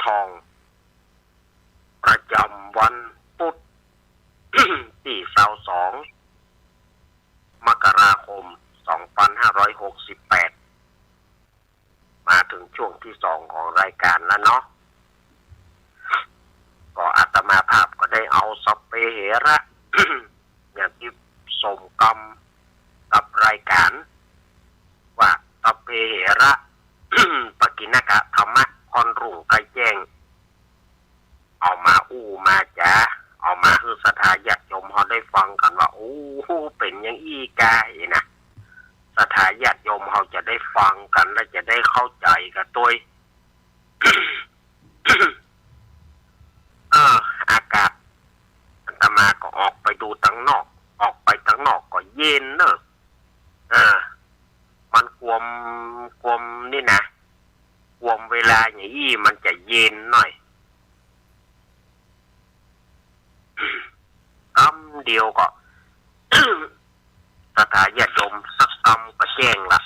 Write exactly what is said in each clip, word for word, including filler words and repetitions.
ทอง ประจ๋ำวันปุ๊ด ตี้ซาวสอง มกราคม สองปันห้าร้อยหกสิบแปด มาเถิงช่วงตี้สองของรายก๋านแล้วเนาะ ก็อาตมาภาพก็ได้เอาสัพเพเหระ อย่างตี้สมกำกับรายก๋าน ว่าสัพเพเหระ ปกิณณกะธัมมะ ค่อนรุ่งใก้แจ้ง เอามาอู้มาจ๋า เอามาหื้อศรัทธาญาติโยมเฮาได้ฟังกั๋นว่า โอ้ เป๋นอย่างอี้กา อี้นะ ศรัทธาญาติโยมเฮาจะได้ฟังกั๋น และจะได้เข้าใจ๋กั๋นตวย เออ อากาศ อาตมาก็ออกไปดูตังนอก ออกไปตังนอกก็เย็นเนอะ เออ มันกวม กวมนี่นะ กวมเวลาอย่างอี้มันจะเย็นหน่อย กำเดียวก็ ศรัทธาญาติโยมสักกำก็แจ้งละ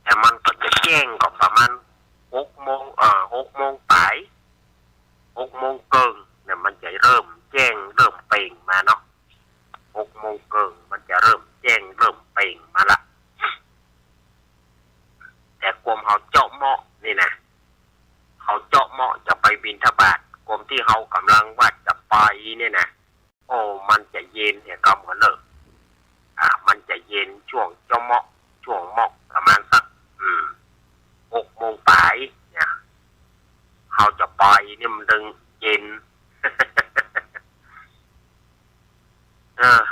แต่มันก็จะแจ้งก็ประมาณหกโมง เอ่อ หกโมงป๋าย หกโมงเกิ่งเนี่ย มันจะเริ่มแจ้ง เริ่มเปล่งมาเนาะ หกโมงเกิ่งมันจะเริ่มแจ้ง เริ่มเปล่งมาละ แต่กวมเฮาเจาะเมาะนี่นะ เฮาเจาะเมาะจะไปบิณฑบาต กวมตี้เฮากำลังว่าจะไปเนี่ยนะ โอ้ มันจะเย็นเนี่ยกำกั๋นเนอะ อ่า มันจะเย็นช่วงเจาะเมาะ ช่วงเมาะประมาณสัก อืม หกโมงป๋ายเนี่ย เฮาจะไปเนี่ยมันตึงเย็น เออ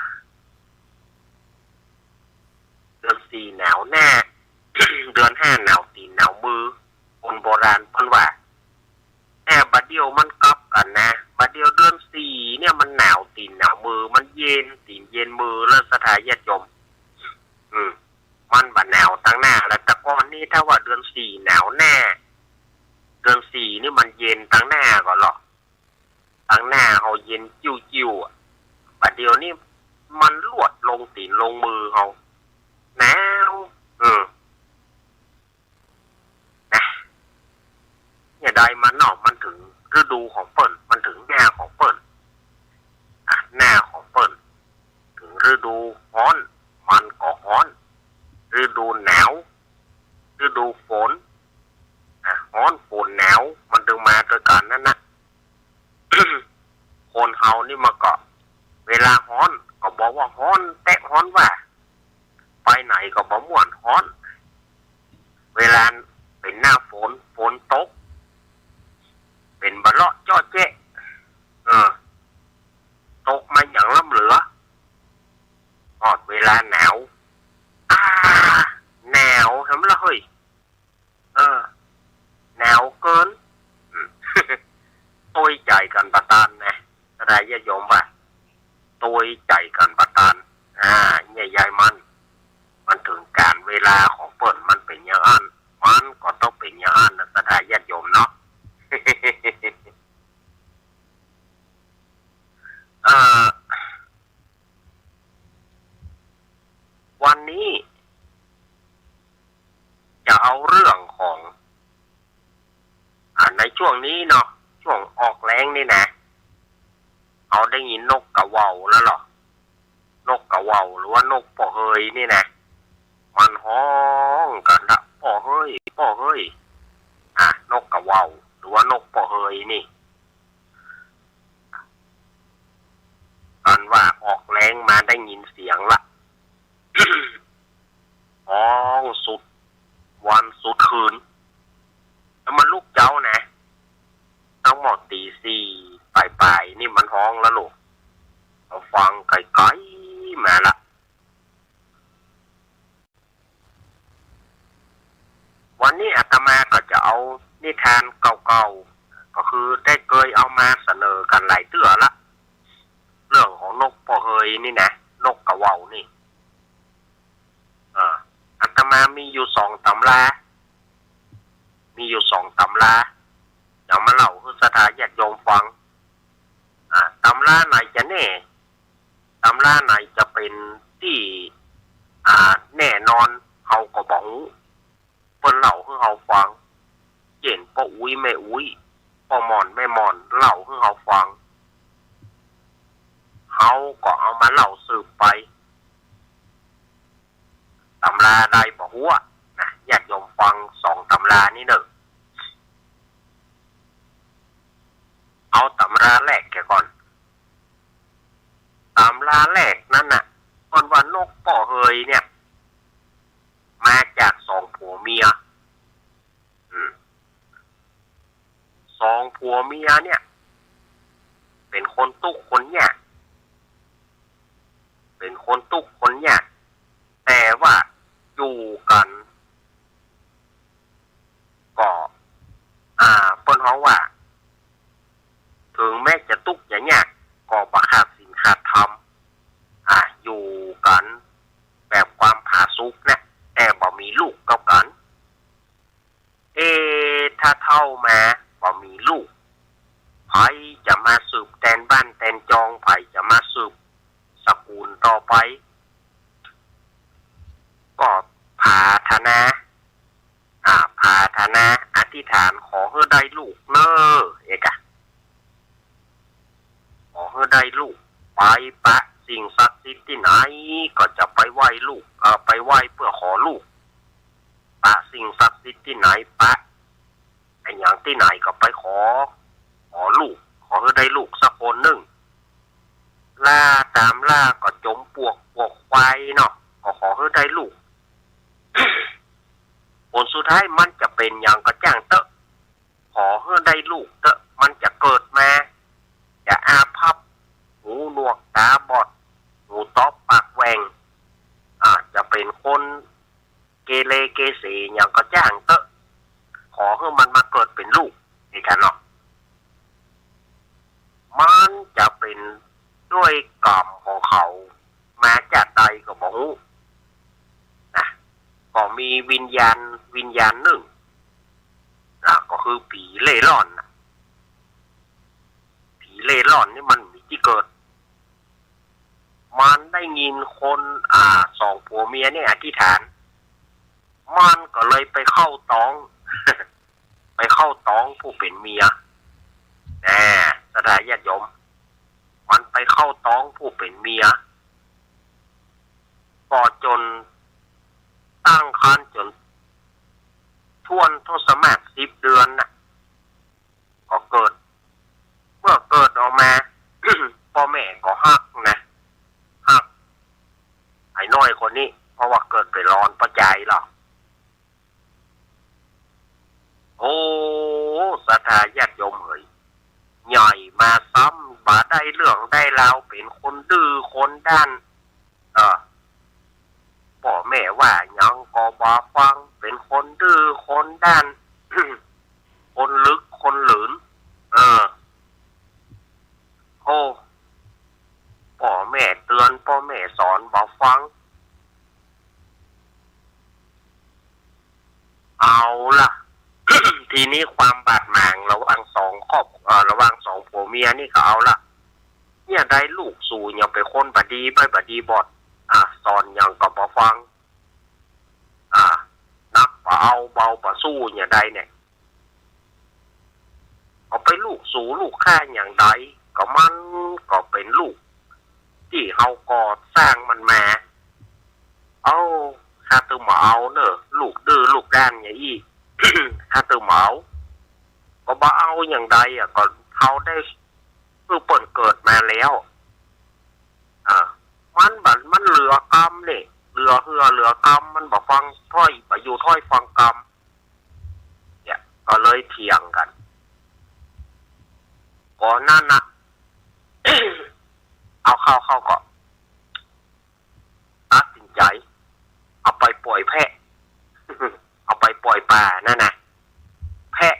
เดือนสี่หนาวหน้า เดือนห้าหนาวตี๋นหนาวมือ คนโบราณเปิ้นว่า แต่บ่าเดี่ยวมันกลับกั๋นนะ บ่าเดี่ยวเดือนสี่เนี่ยมันหนาวตี๋นหนาวมือ มันเย็นตี๋นเย็นมือแล้วศรัทธาญาติโยม อืม มันบ่หนาวตังหน้าแล้ว แต่ก่อนนี่ถ้าว่าเดือนสี่หนาวหน้า เดือนสี่นี่มันเย็นตังหน้าก่อเหรอ ตังหน้าเฮาเย็นจิ้วๆ อะ บ่าเดี่ยวนี้มันลวดลงตี๋นลงมือเฮา หนาว เออ นะ เนี่ยใดมันเนาะ มันเถิงฤดูของเปิ้น มันเถิงหน้าของเปิ้น อ่ะ หน้าของเปิ้น เถิงฤดูฮ้อน มันก็ฮ้อน ฤดูหนาว ฤดูฝน อ่ะ ฮ้อนฝนหนาว มันเถิงมาตวยกั๋นนั้นนะ คนเฮานี่มันก็ เวลาฮ้อนก็บอกว่าฮ้อนแต๊ฮ้อนว่า ไปไหนก็บ่ม่วน ฮ้อน เวลาเป๋นหน้าฝน ฝนตก เป๋นบ่าเลาะเจาะแจ๊ะ เออ ตกมาอย่างล้ำเหลือ ฮอดเวลาหนาว อ้า หนาวแหมละเฮ้ย เออ หนาวเกิ๋น อืม ตวยใจ๋กั๋นบ่ตันนะ ศรัทธาญาติโยมว่า ตวยใจ๋กั๋นบ่ตัน อ่า เนี่ยใยมัน มันเถิงก๋าลเวลาของเปิ้นมันเป๋นอย่างอั้น มันก็ต้องเป๋นอย่างอั้นนะ ศรัทธาญาติโยมเนาะ เอ่อ วันนี้จะเอาเรื่องของ อ่า ในช่วงนี้เนาะ ช่วงออกแล้งนี่นะ เฮาได้ยินนกกาเหว่าแล้วเหรอ นกกาเหว่าหรือว่านกป้อเฮยนี่นะ มันฮ้องกั๋นละ ป้อเฮย ป้อเฮย อ่ะ นกกาเหว่าหรือว่านกป้อเฮยนี่ อันว่าออกแล้งมาได้ยินเสียงละ ฮ้องสุดวันสุดคืน แล้วมันลุกเจ๊านะ ตั้งหม้อตี๋สี่ป๋ายๆ นี่มันฮ้องแล้วลูก เฮาฟังไก๋ๆ มาละ วันนี้อาตมาก็จะเอานิทานเก่าๆ ก็คือได้เกยเอามาเสนอกั๋นหลายเตื้อละ เรื่องของนกป้อเฮยนี่นะ นกกาเหว่านี่ เออ อาตมามีอยู่สองต๋ำรา มีอยู่สองต๋ำรา เดี๋ยวมาเล่าหื้อศรัทธาญาติโยมฟัง อ่า ต๋ำราไหนจะแน่ ต๋ำราไหนจะเป๋นตี้ อ่า แน่นอน เฮาก็บ่ฮู้ เปิ้นเล่าหื้อเฮาฟัง เจ้นป้ออุ๊ยแม่อุ๊ย ป้อหม่อนแม่หม่อนเล่าหื้อเฮาฟัง เฮาก็เอามาเล่าสืบไป ต๋ำราใดบ่ฮู้อะนะ ญาติโยมฟังสองต๋ำรานี้เน่อ เอาต๋ำราแรกเสียก่อน ต๋ำราแรกนั้นน่ะ เปิ้นว่านกป้อเหยเนี่ย มาจากสองผัวเมีย อืม สองผัวเมียเนี่ย เป๋นคนตุ๊กข์คนยาก เป๋นคนตุ๊กข์คนยาก แต่ว่าอยู่กั๋น ก็ อ่า เปิ้นฮ้องว่า เถิงแม้จะตุ๊กข์จะยาก ก็บ่ขาดศีลขาดธรรม อ่า อยู่กั๋นแบบความผาสุกนะ แต่บ่มีลูกเก้ากั๋น เอ๊ะ ถ้าเฒ่ามาบ่มีลูก ใผจะมาสืบแตนบ้านแตนจอง ใผจะมาสืบสกุลต่อไป ก็ผาถนา อ่า ผาถนาอธิษฐานขอหื้อได้ลูกเน่อ เอกะ ขอหื้อได้ลูก ไปปะสิ่งศักดิ์สิทธิ์ตี้ไหน ก็จะไปไหว้ลูก เอ่อ ไปไหว้เปื้อขอลูก ปะสิ่งศักดิ์สิทธิ์ตี้ไหน ปะอะหยังตี้ไหนก็ไปขอ ขอลูก ขอหื้อได้ลูกสักคนนึ่ง ล่าต๋ามล่าก็จ๋มปลวก ปลวกไฟเนาะ ก็ขอหื้อได้ลูก ผลสุดท้ายมันจะเป๋นหยังก็จ้างเต๊อะ ขอหื้อได้ลูกเต๊อะ มันจะเกิดมา จะอาภัพ หูหนวก ต๋าบอด หูต๊อบ ปากแหว่ง อ่า จะเป๋นคนเกเรเกเสหยังก็จ้างเต๊อะ ขอหื้อมันมาเกิดเป๋นลูก นี่กะเนาะ มันจะเป๋นด้วยกรรมของเขา มาจากใดก็บ่ฮู้นะ ก็มีวิญญาณ วิญญาณนึ่งนะ ก็คือผีเร่ร่อนนะ ผีเร่ร่อนนี่มันมีตี้เกิด มันได้ยินคน อ่า สองผัวเมียนี่อธิษฐาน มันก็เลยไปเข้าต๊อง ไปเข้าต๊องผู้เป๋นเมีย แน่ ศรัทธาญาติโยม มันไปเข้าต๊องผู้เป๋นเมีย ก็จ๋นตั้งครรภ์จ๋นถ้วนทศมาศสิบเดือนน่ะ ก็เกิด เมื่อเกิดออกมา ป้อแม่ก็ฮักนะ ฮัก ไอ้น้อยคนนี้ เพราะว่าเกิดไปหลอนป้อจายแล้ว โอ้ ศรัทธาญาติโยมเหย ใหญ่มาซ้ำบ่ได้เรื่องได้ราว เป๋นคนดื้อคนด้าน เออ ป้อแม่ว่าหยังก็บ่ฟัง เป๋นคนดื้อคนด้าน คนลึกคนหลืน เออ โอ้ ป้อแม่เตื๋อน ป้อแม่สอนบ่ฟัง เอาล่ะ ทีนี้ความบาดหมางระหว่างสองครอบ เอ่อ ระหว่างสองผัวเมียนี่ก็เอาล่ะ เนี่ยได้ลูกสูงยังเป๋นคนบ่ดีไปบ่ดีบอด อ่ะ สอนหยังก็บ่ฟัง อ่ะ หนักบ่เอาเบาบ่สู้เนี่ยได้เนี่ย เอาไปลูกสูงลูกข้าอย่างใด ก็มันก็เป๋นลูก ตี้เฮาก่อสร้างมันมา เอ้า ข้าตึงบ่เอาเน่อ ลูกดื้อลูกด้านอย่างอี้ ข้าตึงบ่เอา ก็บ่เอาอย่างใดอะ ก็เฮาได้หื้อเปิ้นเกิดมาแล้ว อ่า มันบ่ มันเหลือกรรมนี่ เหลือเหือเหลือกรรม มันบ่ฟังถ้อย บ่อยู่ถ้อยฟังกำ เนี่ย ก็เลยเถียงกั๋น ก่อนนั้นน่ะ เอาเข้า เข้าก็ตัดสินใจ๋ เอาไปป่อยแพะ เอาไปป่อยป่านั่นน่ะ แพะ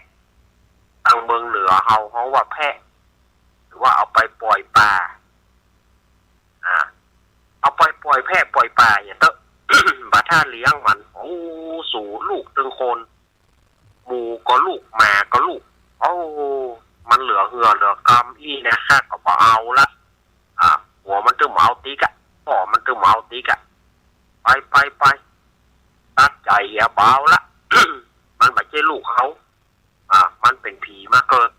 ตางเมืองเหนือเฮาฮ้องว่าแพะ หรือว่าเอาไปป่อยป่า อ่า เอาไปป่อยแพะป่อยป่าเนี่ยเต๊อะ บ่าถ้าเลี้ยงมัน โอ้ สูงลูกตึงคน หมูก็ลูก หมาก็ลูก โอ้ มันเหลือเหือเหลือกรรมอี้นะ ข้าก็บ่เอาละ อ่า หัวมันตึงบ่เอาติ๊กอะ ป้อมันตึงบ่เอาติ๊กอะ ไป ไป ไป ตัดใจ๋เหียบ่เอาละ มันบ่ใจ้ลูกเฮา อ่า มันเป๋นผีมาเกิด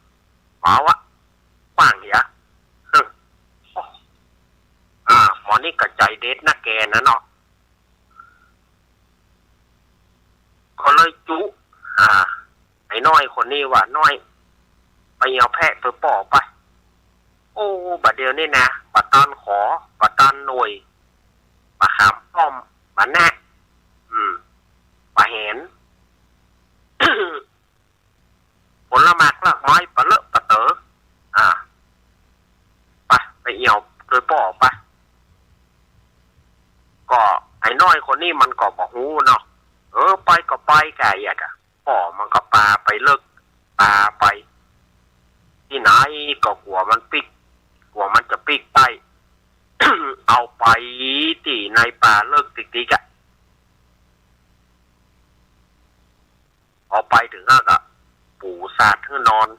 เด็ดนักแก่นั้นเนาะ ก็เลยจุ อ่า ไอ้น้อยคนนี้ว่า น้อย ไปเอาแพะไปป้อไป โอ้ บ่าเดี่ยวนี้นะ บ่าตันขอ บ่าตันหน่วย บ่าขามป้อม บ่าแนะ อืม บ่าแหน ผลหมากรากไม้ปะเลอะปะเต๋อ อ่า ไป ไปเอี่ยวโดยป้อไป ก็ไอ้น้อยคนนี้มันก็บ่ฮู้เนาะ เออ ไปก็ไป กะเยียะกะ ป้อมันก็ปาไปเลิก ปาไป ตี้ไหนก็กั๋วมันปิ๊ก กั๋วมันจะปิ๊กไป เอาไปตี้ในป่าเลิกติ๊กๆ อะ พอไปเถิงหั้นก็ปู๋สาดหื้อนอน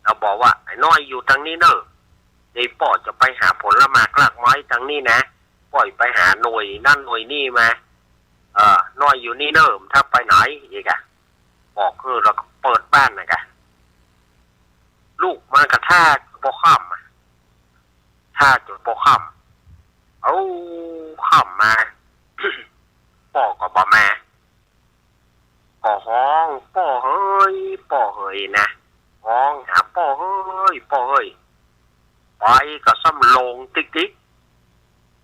แล้วบอกว่า ไอ้น้อยอยู่ตังนี้เน่อ เดี๋ยวป้อจะไปหาผลหมากรากไม้ตังนี้นะ ป้อไปหาหน่วยนั่นหน่วยนี่มา เออ น้อยอยู่นี่เน่อ บ่ต้องไปไหน เยียะกะ บอกหื้อแล้วก็เปิดบ้านน่ะกะ ลูกมันก็ถ่าจ๋นบ่ค่ำอะ ถ่าจ๋นบ่ค่ำ เอ้า ค่ำมา ป้อก็บ่มา ก็ฮ้อง ป้อเหย ป้อเหยนะ ฮ้องหา ป้อเหย ป้อเหย ไปก็ซ้ำหลงติ๊ก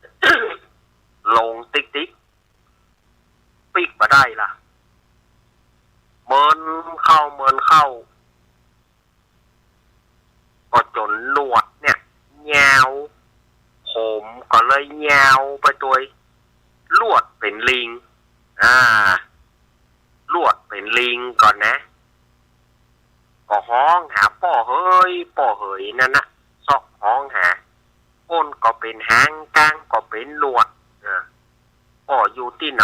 ๆ หลงติ๊กๆ ปิ๊กบ่ได้ละ เมินเข้า เมินเข้า ก็จ๋นหนวดเนี่ยยาว ผมก็เลยยาวไปตวย ลวดเป๋นลิง อ่า ลวดเป๋นลิงก่อนนะ ก็ฮ้องหา ป้อเหย ป้อเหย นั่นนะ เซาะฮ้องหา ก้นก็เป๋นหาง ก้างก็เป๋นหนวด อ่า ป้ออยู่ตี้ไหน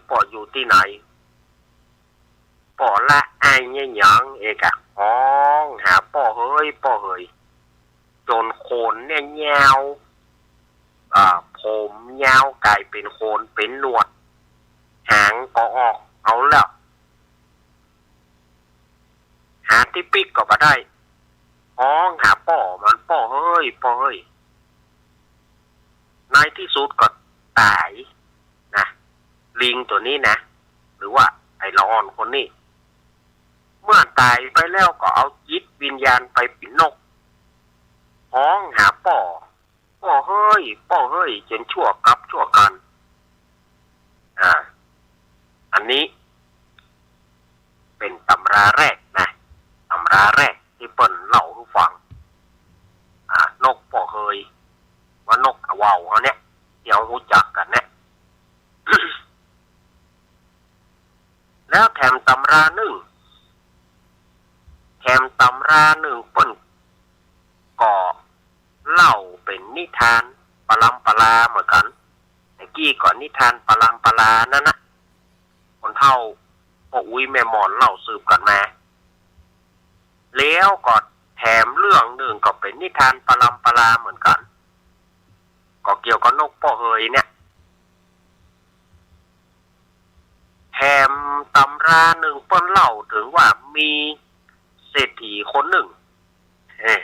ป้ออยู่ตี้ไหน ป้อละอายเยียะหยัง เยียะกะ ฮ้องหา ป้อเหย ป้อเหย จ๋นขนเนี่ยยาว อ่า ผมยาวก๋ายเป๋นขน เป๋นหนวด หางก็ออก เอาแล้ว หาตี้ปิ๊กก็บ่ได้ ฮ้องหาป้อมัน ป้อเหย ป้อเหย ในตี้สุดก็ต๋ายนะ ลิงตั๋วนี้นะ หรือว่าไอ้ละอ่อนคนนี้ เมื่อต๋ายไปแล้วก็เอาจิตวิญญาณไปเป๋นนก ฮ้องหาป้อ ป้อเหย ป้อเหย จ๋นชั่วกั๋นชั่วกั๋น อ่า อันนี้เป๋นต๋ำราแรกนะ ต๋ำราแรกตี้เปิ้นเล่าหื้อฟัง อ่า นกป้อเหย ว่านกตะเว่าวเฮาเนี่ย ตี้เฮาฮู้จักกั๋นเนี่ย แล้วแถมต๋ำรานึ่ง แถมต๋ำรานึ่งเปิ้นก็เล่าเป๋นนิทานปรำปราเหมือนกั๋น แต่กี้ก็นิทานปรำปรานั่นนะ คนเฒ่าป้ออุ๊ยแม่หมอนเล่าสืบกั๋นมา แล้วก็แถมเรื่องนึ่งก็เป๋นนิทานปรำปราเหมือนกั๋น ก็เกี่ยวกับนกป้อเหยเนี่ย แถมต๋ำรานึ่งเปิ้นเล่าเถิงว่ามีเศรษฐีคนนึ่ง เอ้อ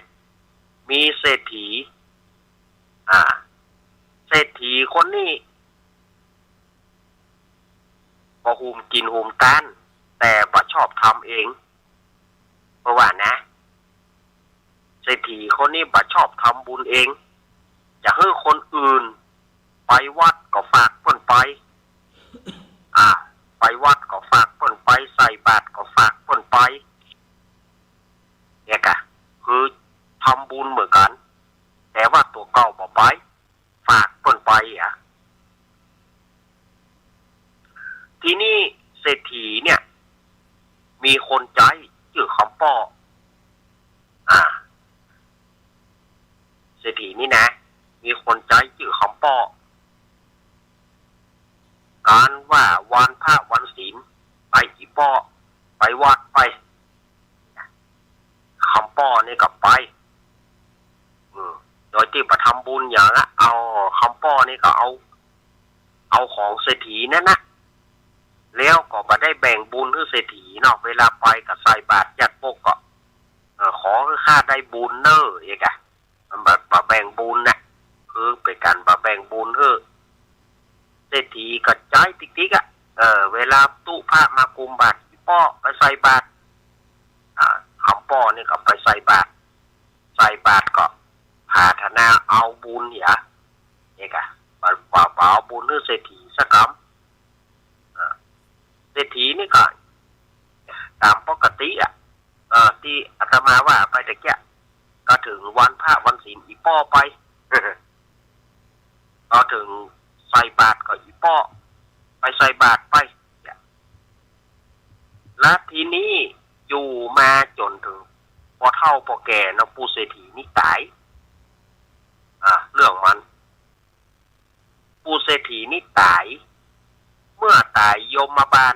มีเศรษฐี อ่า เศรษฐีคนนี้ก็หุมกิ๋นหุมต้าน แต่บ่ชอบทำเอง เปิ้นว่านะ เศรษฐีคนนี้บ่ชอบทำบุญเอง จะหื้อคนอื่นไปวัดก็ฝากเปิ้นไป อ่า ไปวัดก็ฝากเปิ้นไป ใส่บาตรก็ฝากเปิ้นไป เนี่ยกะ คือทำบุญเหมือนกั๋น แต่ว่าตั๋วเก่าบ่ไป ฝากเปิ้นไปอะ ทีนี้เศรษฐีเนี่ย มีคนใจ๊จื้อคำป้อ อ่า เศรษฐีนี่นะ มีคนใจ๊จื้อคำป้อ ก๋านว่าวันพระวันศีล ไปอี่ป้อ ไปวัดไป คำป้อนี่ก็ไป อืม โดยตี้บ่ทำบุญหยังอะ เอาคำป้อนี่ก็เอา เอาของเศรษฐีนั่นนะ แล้วก็บ่ได้แบ่งบุญหื้อเศรษฐีเนาะ เวลาไปก็ใส่บาตรญาติโยมก็ เออ ขอหื้อข้าได้บุญเน่อ เอกอะ มันบ่ บ่แบ่งบุญนะ คือเป๋นก๋านบ่แบ่งบุญหื้อ เศรษฐีก็ใจ๊ติ๊กๆ อะ เออ เวลาตุ๊พระมากุมบาตร อี่ป้อไปใส่บาตร อ่า คำป้อนี่ก็ไปใส่บาตร ใส่บาตรก็ผาถนาเอาบุญเหีย นี่กะ บ่า บ่า บ่าเอาบุญหื้อเศรษฐีสักกำ อ่า เศรษฐีนี่ก็ ต๋ามปกติอะ เออ ตี้อาตมาว่าไปตะเกียะ ก็เถิงวันพระวันศีลอี่ป้อไป ก็เถิงใส่บาตรก็อี่ป้อไปใส่บาตรไป และทีนี้อยู่มาจ๋นเถิงป้อเฒ่าป้อแก่เนาะ ปู่เศรษฐีนี่ต๋าย อ่า เรื่องมัน ปู่เศรษฐีนี่ต๋าย เมื่อต๋ายยมบาล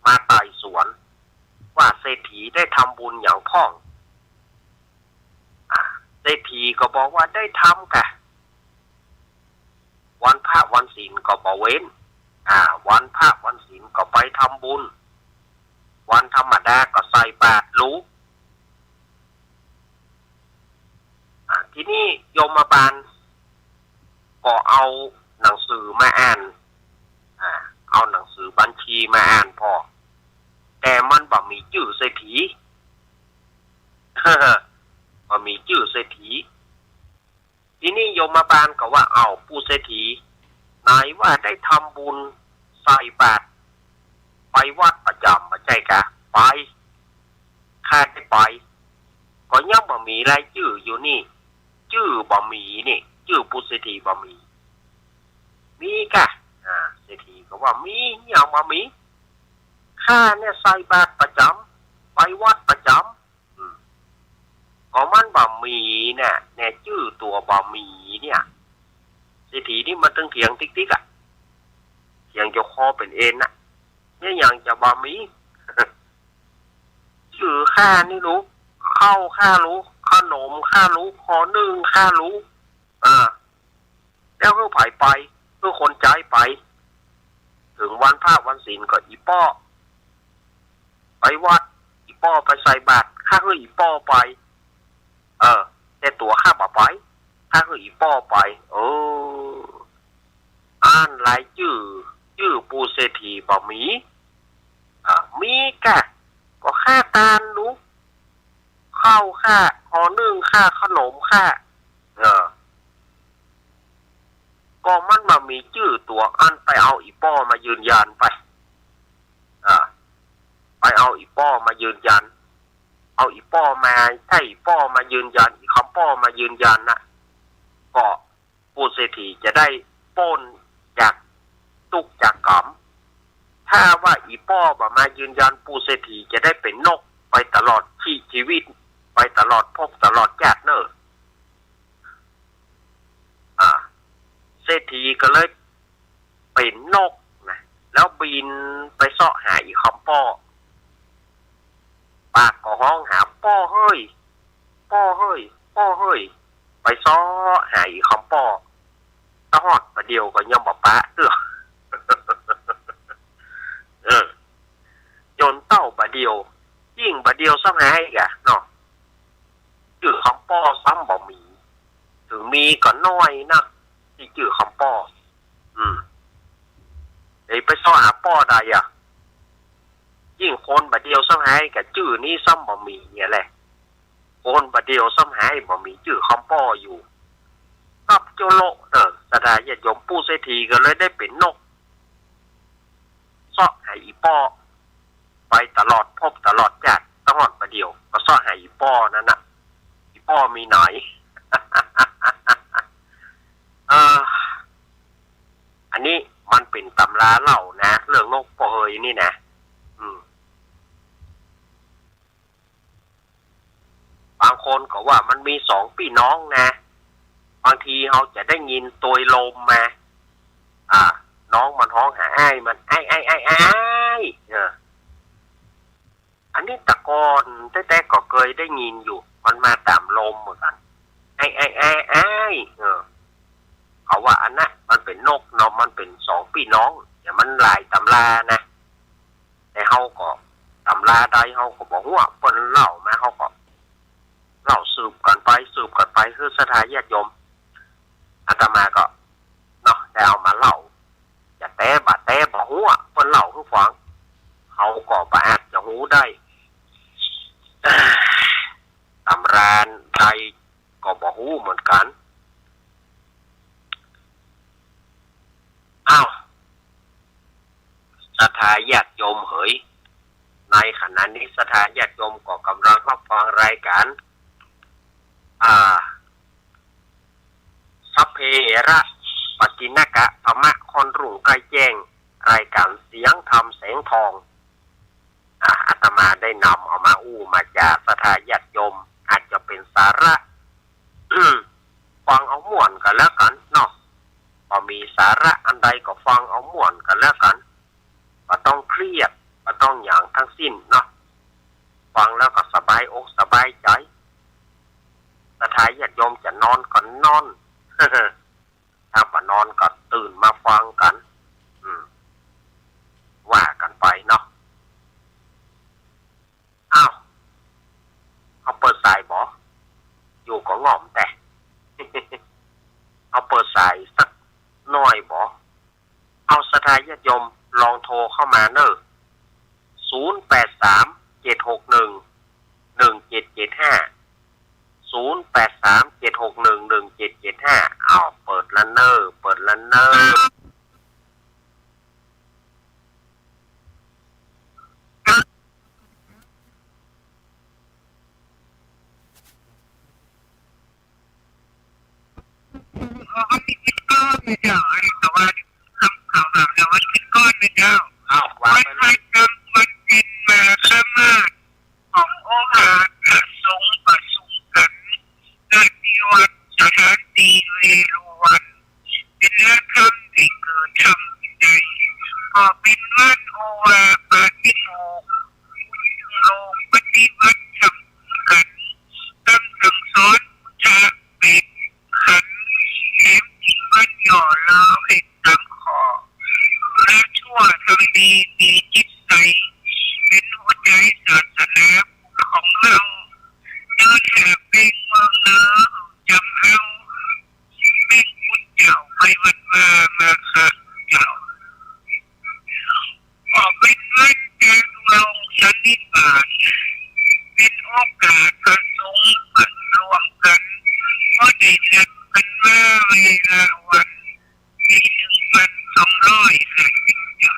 มาไต่สวน ว่าเศรษฐีได้ทำบุญหยังพ่อง อ่า เศรษฐีก็บอกว่าได้ทำกะ วันพระวันศีลก็บ่เว้น อ่า วันพระวันศีลก็ไปทำบุญ วันธรรมดาก็ใส่บาตรลู อ่า ทีนี้ยมบาลก็เอาหนังสือมาอ่าน อ่า เอาหนังสือบัญชีมาอ่านพ่อง แต่มันบ่มีจื้อเศรษฐี บ่มีจื้อเศรษฐี ทีนี้ยมบาลก็ว่า เอ้า ปู่เศรษฐี ไหนว่าได้ทำบุญใส่บาตร ไปวัดประจ๋ำ บ่ใจ้กา ไป ข้าได้ไป ก็ยังบ่มีรายจื้ออยู่นี่ จื้อบ่มีนี่ จื้อปู่เศรษฐีบ่มี มีกา อ่า เศรษฐีก็ว่า มี เหียบ่มี ข้าเนี่ยใส่บาตรประจ๋ำ ไปวัดประจ๋ำ อืม ก็มันบ่มีเนี่ย แน่จื้อตั๋วบ่มีเนี่ย เศรษฐีนี่มันตึงเถียงติ๊กๆ อะ เถียงจ๋นคอเป๋นเอ็นน่ะ เนี่ยหยังจะบ่มี จื้อข้านี่ลู ข้าวข้าลู ขนมข้าลู ห่อนึ่งข้าลู อ่า แล้วหื้อใผไป หื้อคนใจ๊ไป เถิงวันพระวันศีลก็อี่ป้อไปวัด อี่ป้อไปใส่บาตร ข้าหื้ออี่ป้อไป เออ แต่ตั๋วข้าบ่ไป ข้าหื้ออี่ป้อไป เออ อั้นรายจื้อ จื้อปู่เศรษฐีบ่มี อ่า มีกา ก็ข้าตานลู ข้าวข้า ห่อนึ่งข้า ขนมข้า เออ ก็มันบ่มีจื้อตั๋ว อั้นไปเอาอี่ป้อมายืนยันไป อ่า ไปเอาอี่ป้อมายืนยัน เอาอี่ป้อมา ใจ้อี่ป้อมายืนยัน อี่คำป้อมายืนยันน่ะ ก็ ปู่เศรษฐีจะได้ป๊นจากตุ๊กข์จากก๋ำ ถ้าว่าอี่ป้อบ่มายืนยัน ปู่เศรษฐีจะได้เป๋นนกไปตลอดชีวิต ไปตลอดภพตลอดจาติเน่อ อ่า เศรษฐีก็เลยเป๋นนกนะ แล้วบินไปเซาะหาอี่คำป้อ ปากก็ฮ้องหา ป้อเฮ้ย ป้อเฮ้ย ป้อเฮ้ย ไปเซาะหาอี่คำป้อ ตะฮอดบ่าเดี่ยวก็ยังบ่ปะเตื้อ เออ จ๋นเต้าบ่าเดี่ยว ยิ่งบ่าเดี่ยวซ้ำหายกาเนาะ จื้อคำป้อซ้ำบ่มี เถิงมีก็น้อยนัก ตี้จื้อคำป้อ อืม เดี๋ยวไปเซาะหาป้อใดอะ ยิ่งคนบ่าเดี่ยวซ้ำหายกาจื้อนี้ซ้ำบ่มีเนี่ยแหละ คนบ่าเดี่ยวซ้ำหายบ่มีจื้อคำป้ออยู่ กับโจโลเน่อ ศรัทธาญาติโยม ปู่เศรษฐีก็เลยได้เป๋นนก เซาะหาอี่ป้อ ไปตลอดภพตลอดจาติ ตะฮอดบ่าเดี่ยวก็เซาะหาอี่ป้อนั้นน่ะ อี่ป้อมีไหน เออ อันนี้มันเป๋นตำราเล่านะ เรื่องนกป้อเฮยนี่นะ อืม บางคนก็ว่ามันมีสองปี้น้องนะ บางทีเฮาจะได้ยินตวยลมมา อ่า น้องมันฮ้องหาอ้ายมัน อ้าย อ้าย อ้าย อ้าย เออ อันนี้แต่ก่อนแต๊ๆ ก็เกยได้ยินอยู่ มันมาต๋ามลมเหมือนกั๋น อ้าย อ้าย อ้าย อ้าย เออ เขาว่าอันนั้นมันเป๋นนกเนาะ มันเป๋นสองปี้น้อง แต่มันหลายตำรานะ แต่เฮาก็ ตำราใดเฮาก็บ่ฮู้ เปิ้นเล่ามา เฮาก็เล่าสืบกั๋นไป สืบกั๋นไป หื้อศรัทธาญาติโยม อาตมาก็ เนาะ ได้เอามาเล่า จะแต การใดก็บ่ฮู้เหมือนกั๋น อ้าว ศรัทธาญาติโยมเหย ในขณะนี้ศรัทธาญาติโยมก็ก่ำลังฮับฟังรายก๋าน อ่า สัพเพเหระ ปัจฉิณกะ ธรรมะค่อนรุ่งใกล้แจ้ง รายก๋านเสียงธรรมแสงทอง อ่า อาตมาได้นำเอามาอู้มาจ๋า ศรัทธาญาติโยม อาจจะเป๋นสาระ ฟังเอาม่วนกั๋นแล้วกั๋นเนาะ บ่มีสาระอันใดก็ฟังเอาม่วนกั๋นแล้วกั๋น บ่ต้องเครียด บ่ต้องหยังทั้งสิ้นเนาะ ฟังแล้วก็สบายอกสบายใจ๋ ศรัทธาญาติโยมจะนอนก็นอน ถ้าบ่นอนก็ตื่นมาฟังกั๋น อืม ว่ากั๋นไปเนาะ อ้าว เฮาเปิดสายบ่ อยู่ก็ง่อมแต่ เฮาเปิดสายสักหน่อยบ่ เอาศรัทธาญาติโยมลองโทรเข้ามาเน่อ ศูนย์แปดสาม เจ็ดหกหนึ่ง หนึ่งเจ็ดเจ็ดห้า ศูนย์แปดสาม เจ็ดหกหนึ่ง หนึ่งเจ็ดเจ็ดห้า อ้าว เปิดละเน่อ เปิดละเน่อ วันนี้เป็นก้อนนะเจ้า อันนี้ก็ว่าคำข่าวแบบเดียววันนี้เป็นก้อนนะเจ้า อ้าว ว่าไปเลย วันพระกลางวันเพ็ญมาฆมาส สององค์อาจพระสงฆ์ประชุมกั๋น ณ ที่วัดสถานตีเวฬุวัน เป๋นเนื้อธรรมตี้เกิดธรรมใด ก็เป๋นวันโอวาทปาฏิโมกข์ ซึ่งโลกปฏิบัติธรรมกั๋น ตามสั่งสอนพุทธะเป๋นขันธ์ แถมจิ่งบัญย่อเล่าเหตุต๋ามข้อ ละชั่วทำดีมีจิตใส เป๋นหัวใจ๋ศาสนาพุทธของเฮา เดินแหกเป่งเมืองเหนือจำเอา เป่งพุทธเจ้าไปวัดวามาฆะเจ้า ก็เป๋นวันจาตุรงค์สันนิบาต เป๋นโอกาสพระสงฆ์มารวมกั๋น ก็ได้นัดกั๋นมาเวลาวัน ปีหนึ่งพันสองร้อยห้าสิบเจ็ด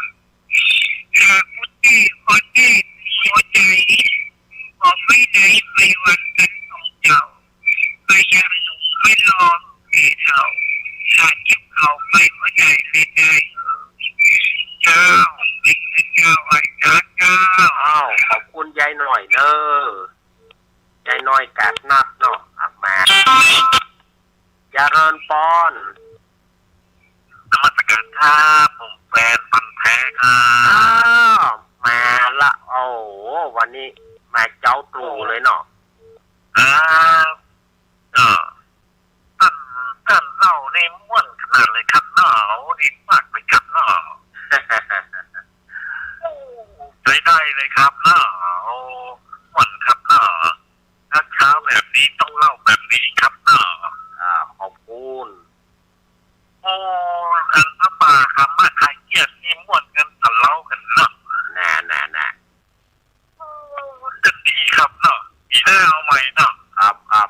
ถ้าผู้ใดขอเทศน์หัวใจ๋ ก็ไปไหนไปวันกั๋นสองเจ้า ไปยามหนุ่มไปรอแก่เฒ่า ถ้าเจ็บเข่าไปบ่ได้เลยได้เออ เจ้า เป๋นพระเจ้าอาจารย์เจ้า อ้าว ขอบคุณยายน้อยเน่อ ยายน้อยกาดนัดเนาะ อ่ะ มา เจริญปอน นมัสก๋านครับ ผมแฟนพันธุ์แท้ครับ อ้าว มาละ โอ้โห วันนี้มาเจ๊าตรู่เลยเนาะ ครับ ก็ ต้าน ต้านเล่านี่ม่วนขนาดเลยครับเนาะ โอ้ ดีมากเลยครับเนาะ โอ้ ใจ๊ได้เลยครับเนาะ โอ้ ม่วนครับเนาะ เช้าๆ แบบนี้ต้องเล่าแบบนี้ครับเนาะ อ่า ขอบคุณ โอ้ อันพระป่าธรรมะคลายเครียดนี่ม่วนกั๋นตะเล้ากั๋นเนาะ น่า น่า น่า โอ้ จะดีครับเนาะ ปี๋หน้าเอาใหม่เนาะ ครับ ครับ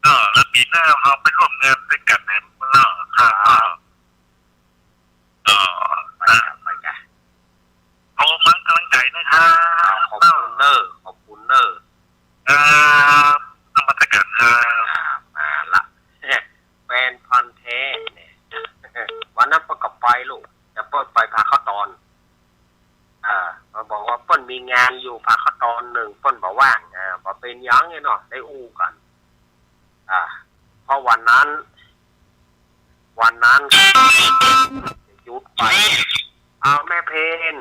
เนาะ แล้วปี๋หน้าเฮาไปร่วมงานตวยกั๋นเนาะ ครับ ครับ เนาะ ไปจ้ะ ไปจ้ะ โอ้ เป๋นก๋ำลังใจ๋นะครับ อ้าว ขอบคุณเน่อ ขอบคุณเน่อ ครับ นมัสก๋านครับ อ่า มาละ แฟนพันธุ์แท้เนี่ย วันนั้นเปิ้นก็ไปลูก แต่เปิ้นไปผ่าข้าวตอน อ่า เปิ้นบอกว่าเปิ้นมีงานอยู่ผ่าข้าวตอนนึ่ง เปิ้นบ่ว่าง อ่า บ่เป๋นหยังเนี่ยเนาะ ได้อู้กั๋น อ่า เพราะวันนั้น วันนั้นหยุดไป อ้าว แม่เพ็ญ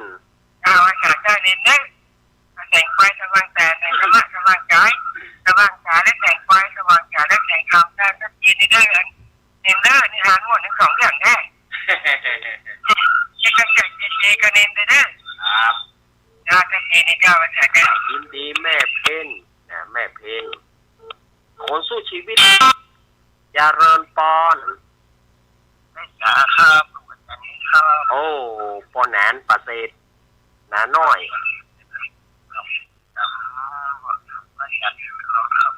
อ้าว อาจารย์ได้ยินเน่อ แสงไฟสว่างต๋า แสงธรรมะสว่างใจ๋ สว่างต๋าและแสงไฟ สว่างต๋าและแสงธรรม ได้ชัดเจนเน่อ เน่อ นิทานม่วนตึงสองเรื่องแท้ นี่ก็ชัดเจนดีก็เน่อเน่อ ครับ อ่า ชัดเจนดีเจ้า อาจารย์เจ้า ยินดีแม่เพ็ญนะ แม่เพ็ญ คนสู้ชีวิต เจริญปอน ครับ โอ้ ปอหนานประเสริฐ หนาน้อย ครับ ครับ อาจารย์ครับ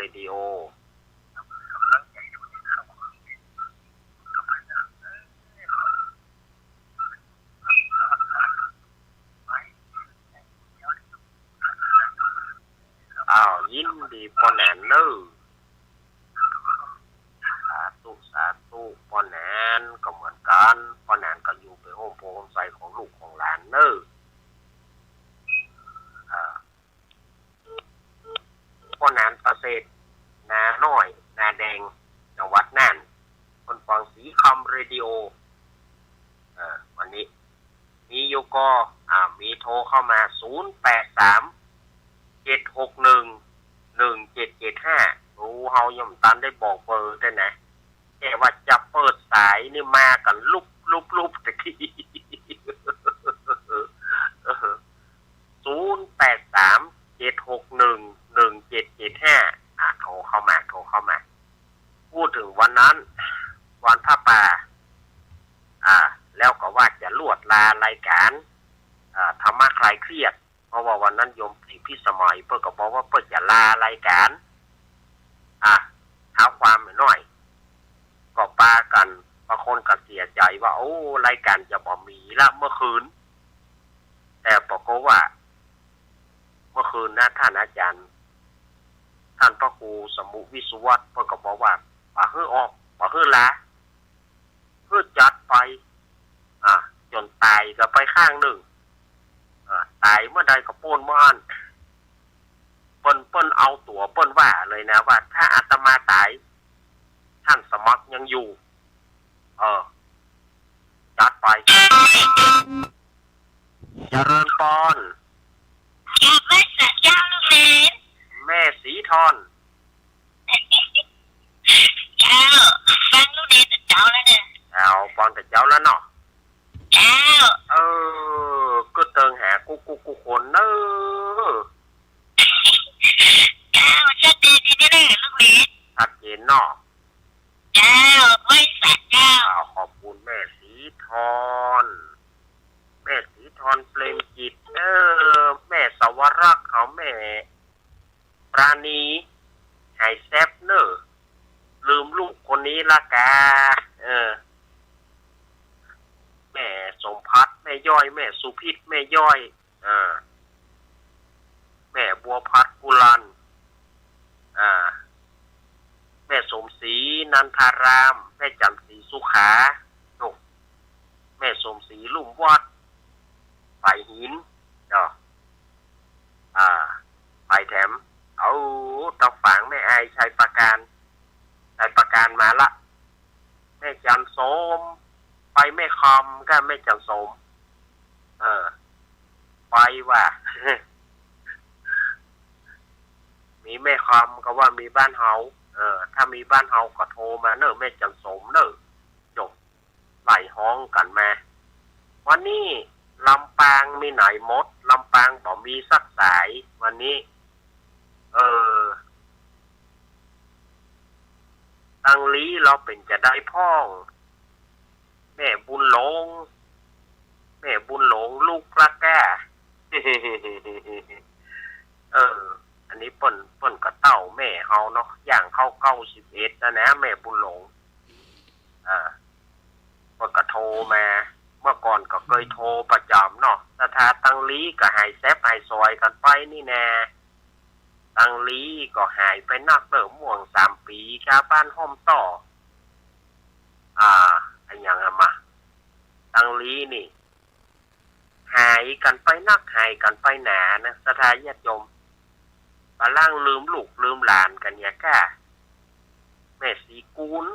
เรดิโอ อ้าว ยินดีป้อแหนนเน่อ สาธุ สาธุ ป้อแหนนก็เหมือนกั๋น ป้อแหนนก็อยู่เป๋นฮ่มโพธิ์ฮ่มไทรของลูกของหลานเน่อ อ่า ป้อแหนนประเสริฐ นาน้อย นาแดง จังหวัดน่าน เปิ้นฟังสีคำเรดิโอ เออ วันนี้ มีอยู่ก่อ อ่า มีโทรเข้ามา ศูนย์แปดสาม เจ็ดหกหนึ่ง หนึ่งเจ็ดเจ็ดห้า โอ้ เฮายังบ่ตันได้บอกเบอร์แต๊นะ แต่ว่าจะเปิดสายนี่มากั๋นลุบลุบลุบตะกี้ ศูนย์แปดสาม เจ็ดหกหนึ่ง หนึ่งเจ็ดเจ็ดห้า อ่า โทรเข้ามา โทรเข้ามา พูดเถิงวันนั้น วันผ้าป่า อ่า แล้วก็ว่าจะลวดลารายก๋าน อ่า ธรรมะคลายเครียด เพราะว่าวันนั้นโยมศรีพิสมัย เปิ้นก็บอกว่าเปิ้นจะลารายก๋าน อ่า เท้าความหน้อย ก็ปากั๋น บางคนก็เสียใจ๋ว่า โอ้ รายก๋านจะบ่มีละเมื่อคืน แต่ปรากฏว่า เมื่อคืนนะ ท่านอาจารย์ ท่านพระครูสมุวิศวัตร เปิ้นก็บอกว่า บ่หื้อออก บ่หื้อลา หื้อจัดไป อ่า จ๋นต๋ายกั๋นไปข้างนึ่ง อ่า ต๋ายเมื่อใดก็โป้นเมื่อนั้น เปิ้น เปิ้นเอาตั๋วเปิ้นว่าเลยนะ ว่าถ้าอาตมาต๋าย ท่านสมัครยังอยู่ เออ จัดไป เจริญปอน กราบไหว้สาเจ้าลูกเณร แม่ศรีทอน เจ้า ฟังลูกเณรแต่เจ๊าแล้วเนี่ย เอา ฟังแต่เจ๊าแล้วเนาะ เจ้า เออ ก็เติงหากู้กู้กู้คนเน่อ เจ้า ชัดเจนดีนี่แหละลูกเณร ชัดเจนเนาะ เจ้า ไหว้สาเจ้า อ้าว ขอบคุณแม่ศรีทอน แม่ศรีทอนเปรมจิต เออ แม่สวรักษ์เขา แม่ปราณี หายแซบเน่อ ลืมลูกคนนี้ละกา เออ แม่สมภัทร แม่ย้อย แม่สุพิษ แม่ย้อย อ่า แม่บัวผัดกุลัน อ่า แม่สมศรีนันทาราม แม่จันทร์ศรีสุขา โน่น แม่สมศรีลุ่มวัด ฝ่ายหิน เนาะ อ่า ฝ่ายแถม เอา ตางฝางแม่อายชัยประการ ชัยประการมาละ แม่จันทร์สม ไปแม่คอมก็แม่จันทร์สม เออ ไปว่า มีแม่คอมก็ว่ามีบ้านเฮา เออ ถ้ามีบ้านเฮาก็โทรมาเน่อ แม่จันทร์สมเน่อ จบ ไหลฮ้องกั๋นมา วันนี้ลำปางมีไหนหมด ลำปางบ่มีสักสาย วันนี้ เออ ตังลี้ลาวเป๋นจาใดพ่อง แม่บุญหลง แม่บุญหลงลูกละก้า เออ อันนี้เปิ้น เปิ้นก็เต้าแม่เฮาเนาะ ย่างเข้าเก้าสิบเอ็ดแล้วนะ แม่บุญหลง อ่า เปิ้นก็โทรมา เมื่อก่อนก็เกยโทรประจ๋ำเนาะ แต่ถ้าตังลี้ก็หายแซบหายสวยกั๋นไปนี่แน่ ตังลี้ก็หายไปนักเน่อ ม่วงสามปี๋ ชาวบ้านฮ่อมต่อ อ่า อะหยังอะมา ตังลี้นี่ หายกั๋นไปนัก หายกั๋นไปหนานะ ศรัทธาญาติโยม กำลังลืมลูกลืมหลานกั๋นเนี่ยก้า แม่ศรีกูล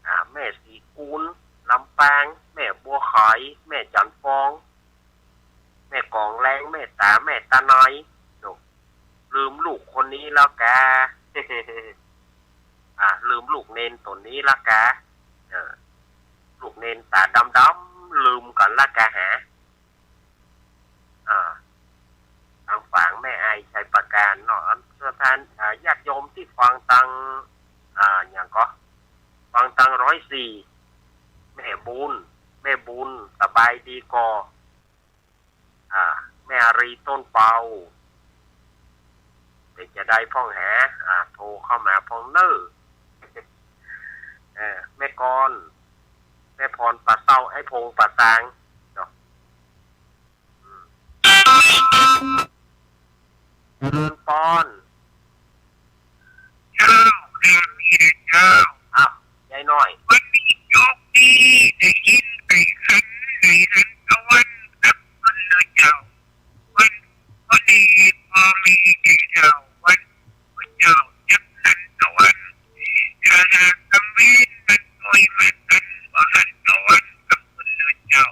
อ่า แม่ศรีกูล ลำปาง แม่บัวขอย แม่จันทร์ฟอง แม่กองแรง แม่ต๋า แม่ต๋าน้อย โน่น ลืมลูกคนนี้แล้วกา อ่า ลืมลูกเณรต๋นนี้แล้วกา เออ ลูกเณรต๋าดำๆ ลืมกั๋นแล้วกาหา อ่า ตางฝางแม่อายชัยประการเนาะ อันศรัทธา อ่า ญาติโยมตี้ฟังตาง อ่า หยังก่อ ฟังตางร้อยสี่ แม่บุญ แม่บุญ สบายดีก่อ อ่า แม่อารีต้นเปา เดี๋ยวจะได้พ่องแห อ่า โทรเข้ามาพ่องเน่อ เออ แม่กร แม่พรป่าเศร้า ไอ้พงป่าซางเนาะ อืม เจริญปอน เจ้า เจ้า อ้าว ยายน้อย วันนี้โจคดี ได้ยินไก่ขัน ได้หันตะวันกับคนเจ้า วัน วันนี้พ่อแม่เจ้า วัน เจ้าจักหันตะวัน ถ้าหากกำเวนมันโอยมากัน บ่หันตะวันกับคนเจ้า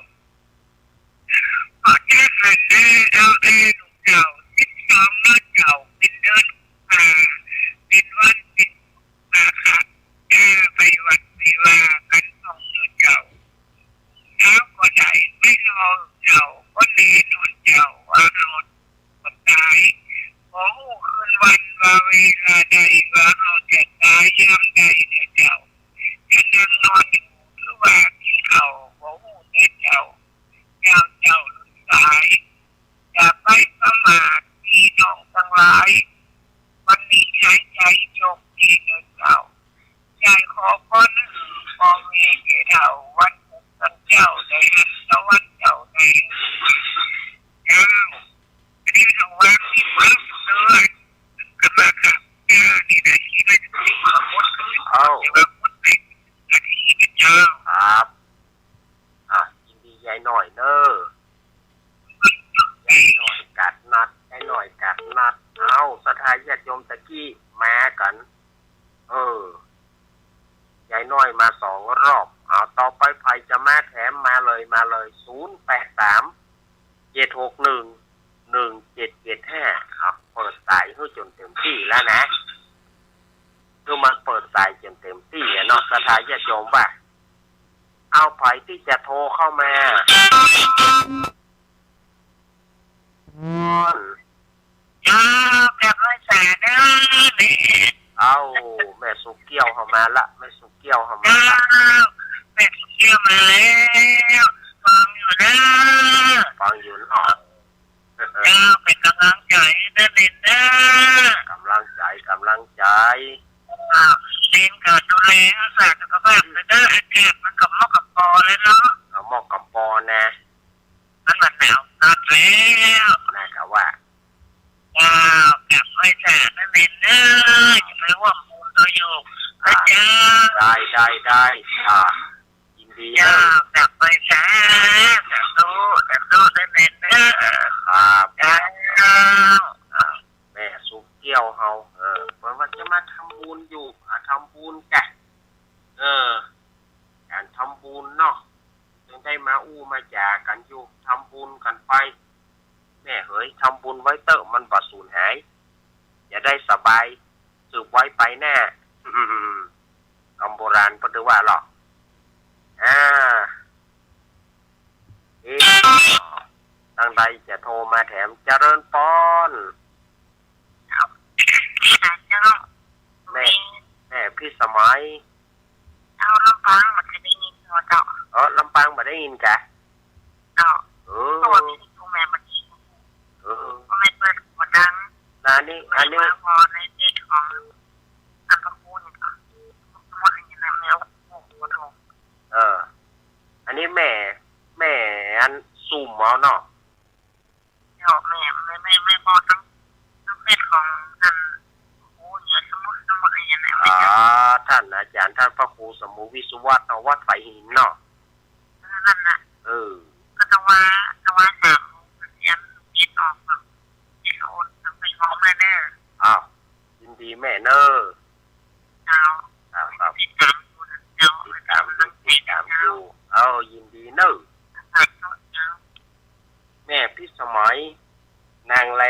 ก็จะหันแลเอาแลลูกเจ้า สิบสองเนาะเจ้า เป๋นเดือนกุมภา เป๋นวันเป๋นมาฆะ จะไปวัดไปวากั๋นพ่องเนาะเจ้า เช้าก็ได้ไปรอเจ้า ก็แลนอนเจ้า ว่าเฮาบ่ต๋าย บ่ฮู้คืนวันว่าเวลาใด ว่าเฮาจะต๋ายยามใดเนาะเจ้า จะนั่งนอนอยู่หรือว่ากิ๋นข้าว บ่ฮู้เนาะเจ้า ยามเจ้าลุนสาย อย่าไปประมาทพี่น้องตังหลาย วันนี้ใช้ใจ๋โจคดีเนาะเจ้า ยายขอพรหื้อพ่อแม่แก่เฒ่า วันพุธวันเจ้า ได้หันตะวันเจ้า ได้เจ้า อันนี้เฮาว่ามีความเชื่อ กำลังขับเจ้านี่นะ ที่ได้ยินสมมุติ เอ้า ที่ว่าพุธเป็นอาทิตย์เจ้า ครับ อ่ะ ยินดียายน้อยเน่อ ยายน้อยกาดนัด ยายน้อยกาดนัด เอ้า ศรัทธาญาติโยมตะกี้มากั๋น เออ ยายน้อยมาสองรอบ เอา ต่อไปใผจะมาแถมมาเลย มาเลย ศูนย์แปดสาม เจ็ดหกหนึ่ง หนึ่งเจ็ดเจ็ดห้า เอา เปิดสายหื้อจ๋นเต๋มตี้แล้วนะ หื้อมันเปิดสายจ๋นเต๋มตี้อะเนาะ ศรัทธาญาติโยมว่า เอา ใผตี้จะโทรเข้ามา เจ้า กราบไหว้สาเน่อแม่ เอ้า แม่สุเกี้ยวเข้ามาละ แม่สุเกี้ยวเข้ามาละ เจ้า แม่สุเกี้ยวมาแล้ว ฟังอยู่เน่อ ฟังอยู่เนาะ เจ้า เป๋นก๋ำลังใจ๋เน่อแม่เน่อ ก๋ำลังใจ๋ ก๋ำลังใจ๋ เจ้า แม่ก็ดูแลรักษาสุขภาพเน่อ อากาศมันก็เหมาะกับปอแล้วเนาะ เอา เหมาะกับปอนะ มันบ่หนาวนักแล้ว น่ากะว่า เจ้า กราบไหว้สาเน่อแม่เน่อ จะไปฮ่วมบุญโตอยู่ อ่า เจ้า ได้ ได้ ได้ อ่า ยินดี เจ้า กราบไหว้สา สาธุ สาธุเน่อแม่เน่อ ครับ เจ้า อ่า แม่สุเกี้ยวเฮา เออ เปิ้นว่าจะมาทำบุญอยู่ อ่า ทำบุญกะ เออ ก๋านทำบุญเนาะ จึงได้มาอู้มาจ๋ากั๋นอยู่ ทำบุญกั๋นไป แม่เหย ทำบุญไว้เต๊อะ มันบ่สูญหาย จะได้สบาย สืบไว้ไปหน้า กำโบราณเปิ้นว่าหรอก อ่า เอ๊ะ ตังใดจะโทรมาแถม เจริญปอน เจ้า แม่ แม่พิสมัย เจ้า ลำปางบ่ได้ยินเนาะเจ้า เออ ลำปางบ่ได้ยินกะ เจ้า เออ เพราะว่ามีอยู่แม่บ่ได้ยิน เออ ก็เลยเปิดหูดัง นะ อันนี้ อันนี้ มาพอในเฟซของอันพระครูนี่ก็ สมมุติอย่างนี้นะ แม่โอ้โห เออ อันนี้แม่ แม่อันซุ่มเอาเนาะ เจ้า แม่ แม่ แม่ แม่บอกตั้ง ตั้งเฟซของอัน โอ้ เนี่ย สมมุติ สมมุติอย่างเงี้ยนะ อ๋อ ท่านอาจารย์ ท่านพระครูสมุวิศวัตรเนาะ วัดฝายหินเนาะ นั่นน่ะ เออ ก็ต้องว่า ต้องว่าสามโมงเสียงเฟซออกเนาะ เฟซโอน ต้องไปพร้อมเลยเด้อ อ้าว ยินดีแม่เน่อ เจ้า ครับ ครับ ติดตามอยู่นะเจ้า ติดตามอยู่ ติดตามอยู่ เอ้า ยินดีเน่อ ครับ เจ้า แม่พิสมัย นางแล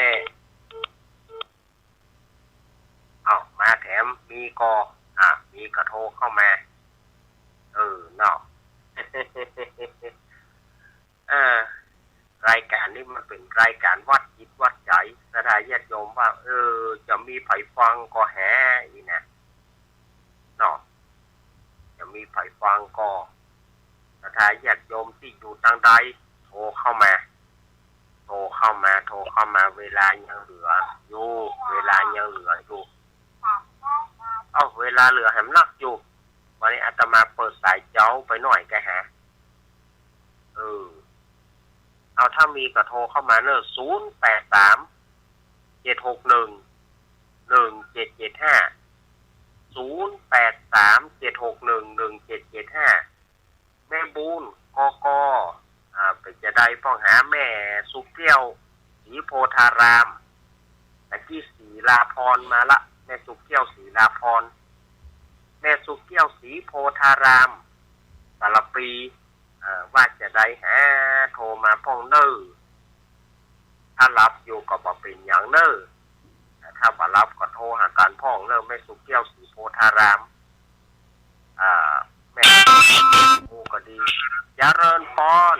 เอ้า มาแถม มีก่อ อ่ะ มีก็โทรเข้ามา เออ เนาะ เออ รายก๋านนี้มันเป๋นรายก๋านวัดจิตวัดใจ๋ ศรัทธาญาติโยมว่า เออ จะมีใผฟังก่อแห อีน่ะ เนาะ จะมีใผฟังก่อ ศรัทธาญาติโยมตี้อยู่ตังใด โทรเข้ามา โทร รเข้ามา โทรเข้ามา เวลายังเหลืออยู่ เวลายังเหลืออยู่ เอ้า เวลาเหลือแหมนักอยู่ วันนี้อาตมาเปิดสายเจ๊าไปหน่อยแกฮะ เออ เอา ถ้ามีก็โทรเข้ามาเนอะ ศูนย์แปดสาม เจ็ดหกหนึ่ง หนึ่งเจ็ดเจ็ดห้า ศูนย์แปดสาม เจ็ดหกหนึ่ง หนึ่งเจ็ดเจ็ดห้า แม่บุญ กก อ่า เป๋นจะใดพ่องหา แม่สุแก้ว ศรีโพธาราม ตะกี้ศรีลาพรมาละ แม่สุแก้ว ศรีลาพร แม่สุแก้ว ศรีโพธาราม สารภี เอ่อ ว่าจะใดหา โทรมาพ่องเน่อ ถ้าฮับอยู่ก็บ่เป๋นหยังเน่อ แต่ถ้าบ่ฮับก็โทรหากั๋นพ่องเน่อ แม่สุแก้ว ศรีโพธาราม อ่า แม่ โอ้ ก็ดี เจริญปอน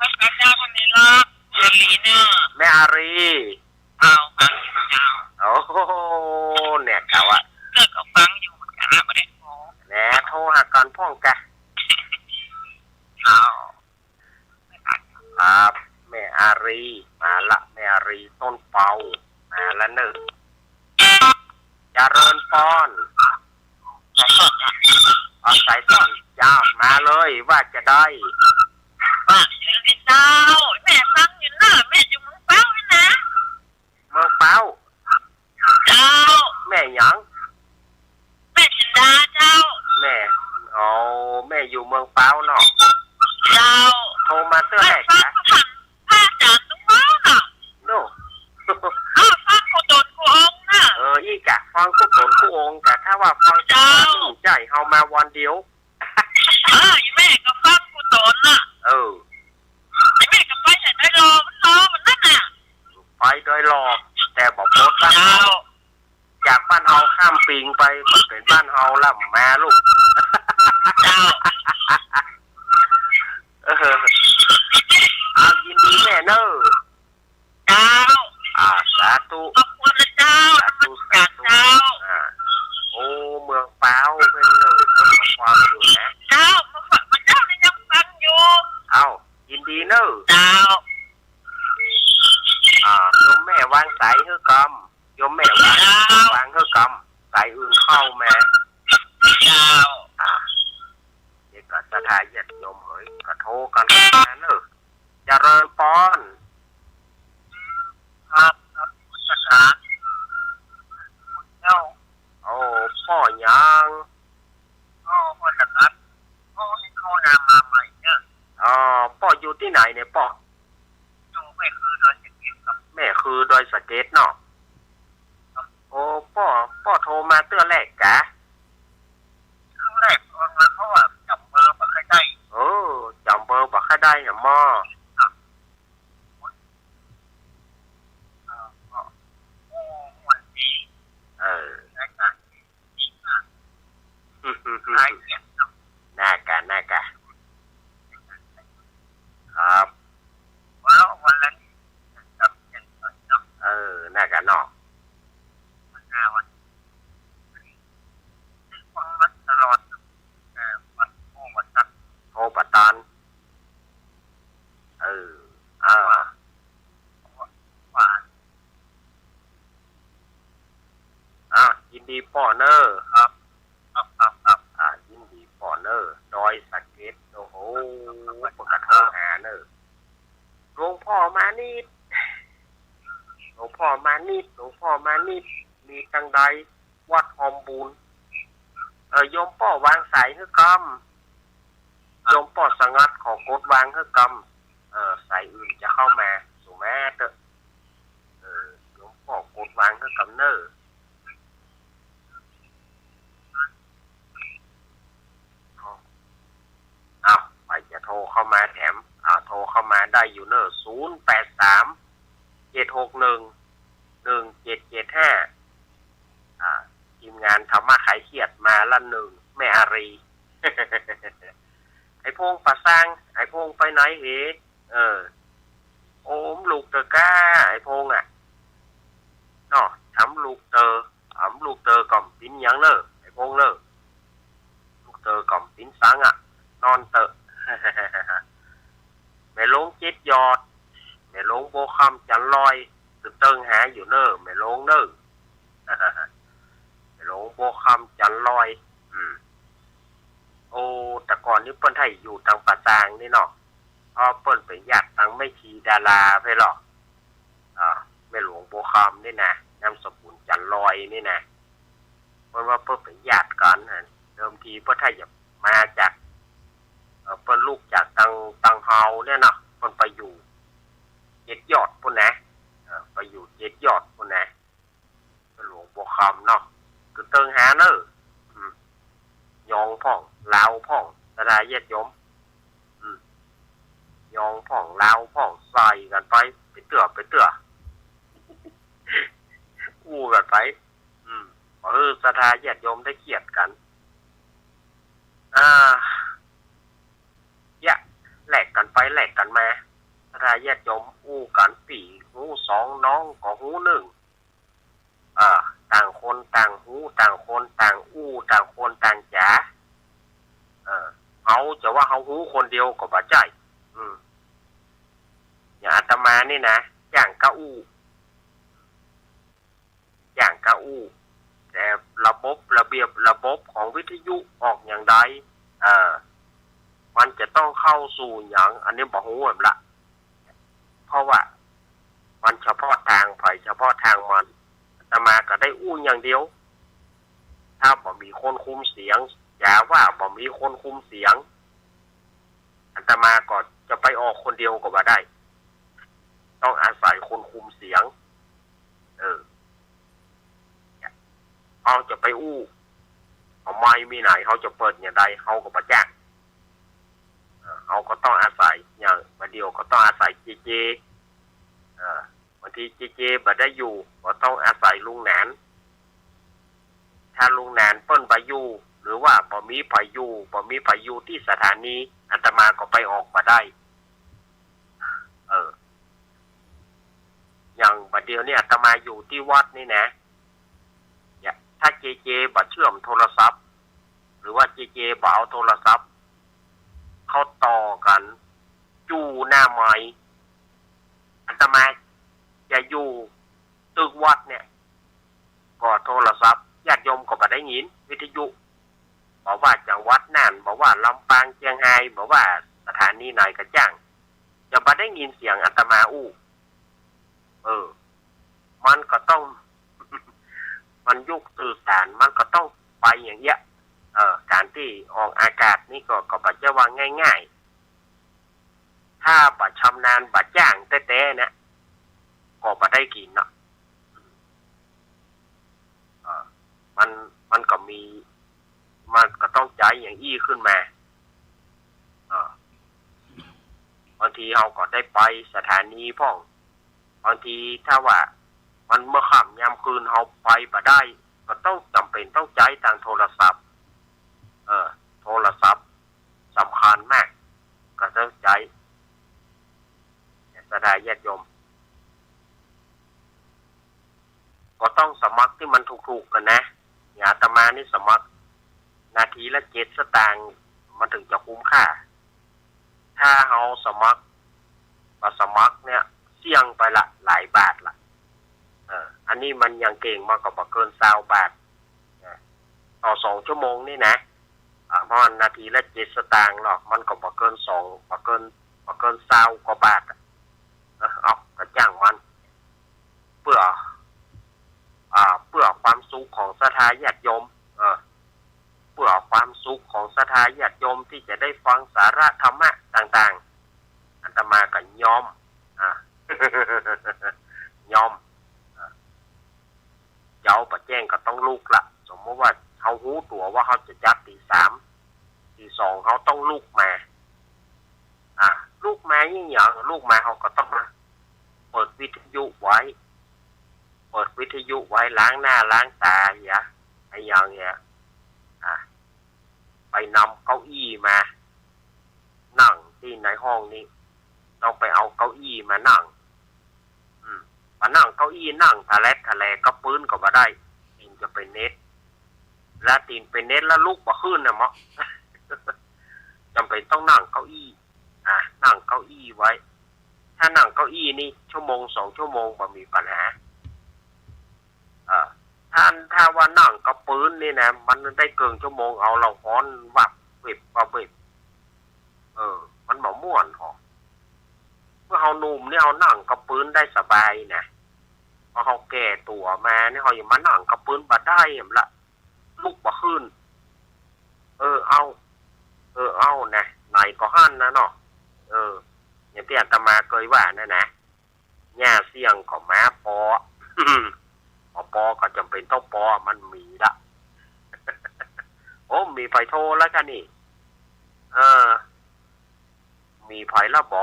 พระเจ้าคนนี้ละ อารีเน่อ แม่อารี เอา ฟังอยู่เจ้า โอ้โห เนี่ยเขาอะ เกิดก็ฟังอยู่เหมือนกั๋นนะ บ่ได้โทร แหม โทรหากั๋นพ่องกะ เอา ครับ แม่อารี มาละ แม่อารี ต้นเปา มาละเน่อ เจริญปอน สายส้น อ๋อ สายส้น เจ้า มาเลย ว่าจะใด ว่าจะใดเจ้า แม่ฟังอยู่เน่อ แม่อยู่เมืองเป๊านี่นะ เมืองเป๊า เจ้า แม่หยัง แม่จินดาเจ้า แม่ อ๋อ แม่อยู่เมืองเป๊าเนาะ เจ้า โทรมาเตื้อแรกกะ ฟังธรรมพระอาจารย์ตุ๊กเม้าเนาะ โน่ อ้าว ฟังกู้ต๋นกู้องค์นะ เออ อี้กะ ฟังกู้ต๋นกู้องค์กะ ถ้าว่าฟัง เจ้า ธรรมะนี่ใจ้เฮามาวันเดียว เออ อีแม่ก็ฟังกู้ต๋นน่ะ เออ อีแม่ก็ไปแต่ดอยหล่อ มันหล่อมันนั่นน่ะ ไปดอยหล่อ แต่บ่พ้นบ้านเฮา เจ้า จากบ้านเฮาข้ามปิงไป ก็เป๋นบ้านเฮาละ มาลูก เจ้า เออ เอา ยินดีแม่เน่อ เจ้า อ่า สาธุ ขอบคุณนะเจ้า สาธุ นมัสการเจ้า สาธุ อ่า โอ้ เมืองเป๊าเปิ้นเน่อ เปิ้นมาฟังอยู่นะ เจ้า มาฟัง มาเจ้านี่ยังฟังอยู่ เอ้า ยินดีเน่อ เจ้า อ่า โยมแม่วางสายหื้อกำ โยมแม่วาง เจ้า วางหื้อกำ สายอื่นเข้ามา เจ้า อ่า เดี๋ยวก็ศรัทธาญาติโยมเหย ก็โทรกั๋นมาเน่อ เจริญปอน ครับ ครับ นมัสการ เจ้า โอ้ ป้อหยัง ป้อ ป้อสงัด ป้อนี่เข้านามมาใหม่เนี่ย อ๋อ ป้ออยู่ตี้ไหนเนี่ยป้อ อยู่แม่คือดอยสะเก็ดครับ แม่คือดอยสะเก็ดเนาะ ครับ โอ้ ป้อ ป้อโทรมาเตื้อแรกกะ ครั้งแรกโทรมาเพราะว่าจ๋ำเบอร์บ่ค่อยได้ เออ จ๋ำเบอร์บ่ค่อยได้หรอหม้อ ครับ เออ ก็ โอ้ ม่วนดี เออ รายการ น่ากะ น่ากะ ครับ วันละ วันละ เออ น่ากะเนาะ วันหน้าวัน ฟังมาตลอด เออ วันโทรวันตัด โทรวันตัด เออ อ่า ว่า อ่ะ ยินดีป้อเน่อ ครับ ครับ ครับ ครับ อ่ะ ยินดีป้อเน่อ ดอยสะเก็ด โอ้โห เปิ้นก็โทรหาเน่อ หลวงป้อมานิด หลวงป้อมานิด หลวงป้อมานิด มีตังใด วัดออมบุญ เออ โยมป้อวางสายหื้อกำ โยมป้อสงัดขอกดวางหื้อกำ เออ สายอื่นจะเข้ามา สู่มาเต๊อะ เออ โยมป้อกดวางหื้อกำเน่อ เอา ใผจะโทรเข้ามาแถม เอา โทรเข้ามาได้อยู่เน่อ ศูนย์แปดสาม เจ็ดหกหนึ่ง หนึ่งเจ็ดเจ็ดห้า อ่า ทีมงานธรรมะคลายเครียดมาละหนึ่ง แม่อารี ไอ้พงษ์ป่าซาง ไอ้พงษ์ไปไหนเห เออ โอ้ บ่ลูกเตอก้า ไอ้พงษ์อะ เนาะ ถามลูกเตอ ถามลูกเตอก่อมปิ๋นหยังเน่อ ไอ้พงษ์เน่อ ลูกเตอก่อมปิ๋นสังอะ นอนเต๊อะ แม่หลวงเจ็ดยอด แม่หลวงบัวคำจันทร์ลอย ตึงเติงหาอยู่เน่อ แม่หลวงเน่อ แม่หลวงบัวคำจันทร์ลอย อืม โอ้ แต่ก่อนนี้เปิ้นไถ่อยู่ตางป่าตางนี่เนาะ เพราะเปิ้นเป๋นญาติตางแม่ชีดาราไปเหรอ อ่า แม่หลวงบัวคำนี่นะ นามสกุลจันทร์ลอยนี่นะ เปิ้นว่าเปิ้นเป๋นญาติกั๋นนะ เดิมทีเปิ้นไถ่จะมาจาก เอ่อ เปิ้นลุกจากตาง ตางเฮาเนี่ยเนาะ เปิ้นไปอยู่เจ็ดยอดปู้นนะ เอ่อ ไปอยู่เจ็ดยอดปู้นนะ แม่หลวงบัวคำเนาะ ตึงเติงหาเน่อ อืม ยองพ่อง ลาวพ่อง ศรัทธาญาติโยม อืม ยองพ่อง ลาวพ่อง ใส่กั๋นไป ไปเตื้อ ไปเตื้อ อู้กั๋นไป อืม เออ ศรัทธาญาติโยมได้เกียรติกั๋น อ่า เยียะ แลกกั๋นไป แลกกั๋นมา ศรัทธาญาติโยมอู้กั๋น ปี้ฮู้สอง น้องก็ฮู้นึ่ง เออ ต่างคนต่างฮู้ ต่างคนต่างอู้ ต่างคนต่างจ๋า เออ เฮาจะว่าเฮาฮู้คนเดียวก็บ่ใจ้ อืม อย่างอาตมานี่นะ จ้างก้าอู้ จ้างก้าอู้ แต่ระบบระเบียบระบบของวิทยุออกอย่างใด เออ มันจะต้องเข้าสู่หยัง อันนี้บ่ฮู้แหมละ เพราะว่ามันเฉพาะตางใผเฉพาะตางมัน อาตมาก็ได้อู้อย่างเดียว ถ้าบ่มีคนคุมเสียง อย่าว่าบ่มีคนคุมเสียง อาตมาก็จะไปออกคนเดียวก็บ่ได้ ต้องอาศัยคนคุมเสียง เออ เฮาจะไปอู้ เอาไมค์มีไหน เฮาจะเปิดอย่างใด เฮาก็บ่จ้าง เออ เฮาก็ต้องอาศัย อย่างบ่าเดี่ยวก็ต้องอาศัยเจเจ เออ บางทีเจเจบ่ได้อยู่ ก็ต้องอาศัยลุงหนาน ถ้าลุงหนานเปิ้นบ่อยู่ หรือว่าบ่มีใผอยู่ บ่มีใผอยู่ตี้สถานี อาตมาก็ไปออกบ่ได้ เออ อย่างบ่าเดี่ยวนี้อาตมาอยู่ตี้วัดนี่นะ เนี่ย ถ้าเจเจบ่เชื่อมโทรศัพท์ หรือว่าเจเจบ่เอาโทรศัพท์ เขาต่อกั๋น จู้หน้าไมค์ อาตมาจะอยู่ตึกวัดเนี่ย ก็โทรศัพท์ญาติโยมก็บ่ได้ยิน วิทยุ บ่ว่าจังหวัดน่าน บ่ว่าลำปาง เจียงฮาย บ่ว่าสถานีไหนก็จ้าง จะบ่ได้ยินเสียงอาตมาอู้ เออ มันก็ต้อง มันยุคสื่อสาร มันก็ต้องไปอย่างเงี้ย เออ ก๋านตี้ออกอากาศนี่ก็ ก็บ่ใจ้ว่าง่ายๆ ถ้าบ่ชำนาญ บ่จ้างแต๊ๆ เนี่ย ก็บ่ได้กิ๋นเนาะ เออ มัน มันก็มี มันก็ต้องใจ๊อย่างอี้ขึ้นมา เออ บางทีเฮาก็ได้ไปสถานีพ่อง บางทีถ้าว่ามันเมื่อค่ำยามคืนเฮาไปบ่ได้ ก็ต้องจ๋ำเป๋นต้องใจ๊ตางโทรศัพท์ เออ โทรศัพท์สำคัญมาก ก็ต้องใจ๊ ศรัทธาญาติโยม ก็ต้องสมัครตี้มันถูกๆ กั๋นนะ อย่างอาตมานี่สมัครนาทีละเจ็ดสตางค์ มันถึงจะคุ้มค่า ถ้าเฮาสมัคร บ่สมัครเนี่ย เสี้ยงไปละหลายบาทละ เออ อันนี้มันยังเก่ง มันก็บ่เกินซาวบาท นะ ต่อสองชั่วโมงนี่นะ อ่า เพราะนาทีละเจ็ดสตางค์เนาะ มันก็บ่เกินสอง บ่เกิน บ่เกินซาวกว่าบาทอะ เออ เอา ก็จ้างมัน เปื้อ อ่า เปื้อความสุขของศรัทธาญาติโยม เออ เปื้อความสุขของศรัทธาญาติโยมตี้จะได้ฟังสาระธรรมะต่างๆ อาตมาก็ยอม อ่า ยอม อ่า เจ๊าบ่แจ้งก็ต้องลุกละ สมมุติว่าเฮาฮู้ตั๋วว่าเฮาจะจัดตี๋สาม ตี๋สอง เฮาต้องลุกมา อ่า ลุกมาอี้หยัง ลุกมาเฮาก็ต้องมาเปิดวิทยุไว้ เปิดวิทยุไว้ ล้างหน้าล้างต๋าเหีย อะหยังเหีย อ่า ไปนำเก้าอี้มา นั่งตี้ในห้องนี้ ต้องไปเอาเก้าอี้มานั่ง อืม มานั่งเก้าอี้นั่งทะแลดทะแลกับปื๊นก็บ่ได้ ตี๋นจะไปเน็ด แล้วตี๋นไปเน็ดแล้วลุกบ่ขึ้นน่ะเมาะ จ๋ำเป๋นต้องนั่งเก้าอี้ อ่ะ นั่งเก้าอี้ไว้ ถ้านั่งเก้าอี้นี่ชั่วโมงสองชั่วโมงบ่มีปัญหา เออ ถ้า ถ้าว่านั่งกับปื๊นนี่นะ มันได้เกิ่งชั่วโมงเอาละ ฮ้อนวับเว็บวับเว็บ เออ มันบ่ม่วนหรอก เมื่อเฮาหนุ่มนี่เฮานั่งกับปื๊นได้สบายนะ พอเฮาแก่ตั๋วมานี่เฮายังมานั่งกับปื๊นบ่ได้แหมละ ลุกบ่ขึ้น เออ เอา เออ เอานะ ไหนก็หั้นนะเนาะ เออ อย่างตี้อาตมาเกยว่านั่นนะ หญ้าเสี้ยงก็มาปอ ปอ ปอ ก็จ๋ำเป๋นต้องปอ มันมีละ โอ้ มีใผโทรแล้วกานี่ เออ มีใผละบ่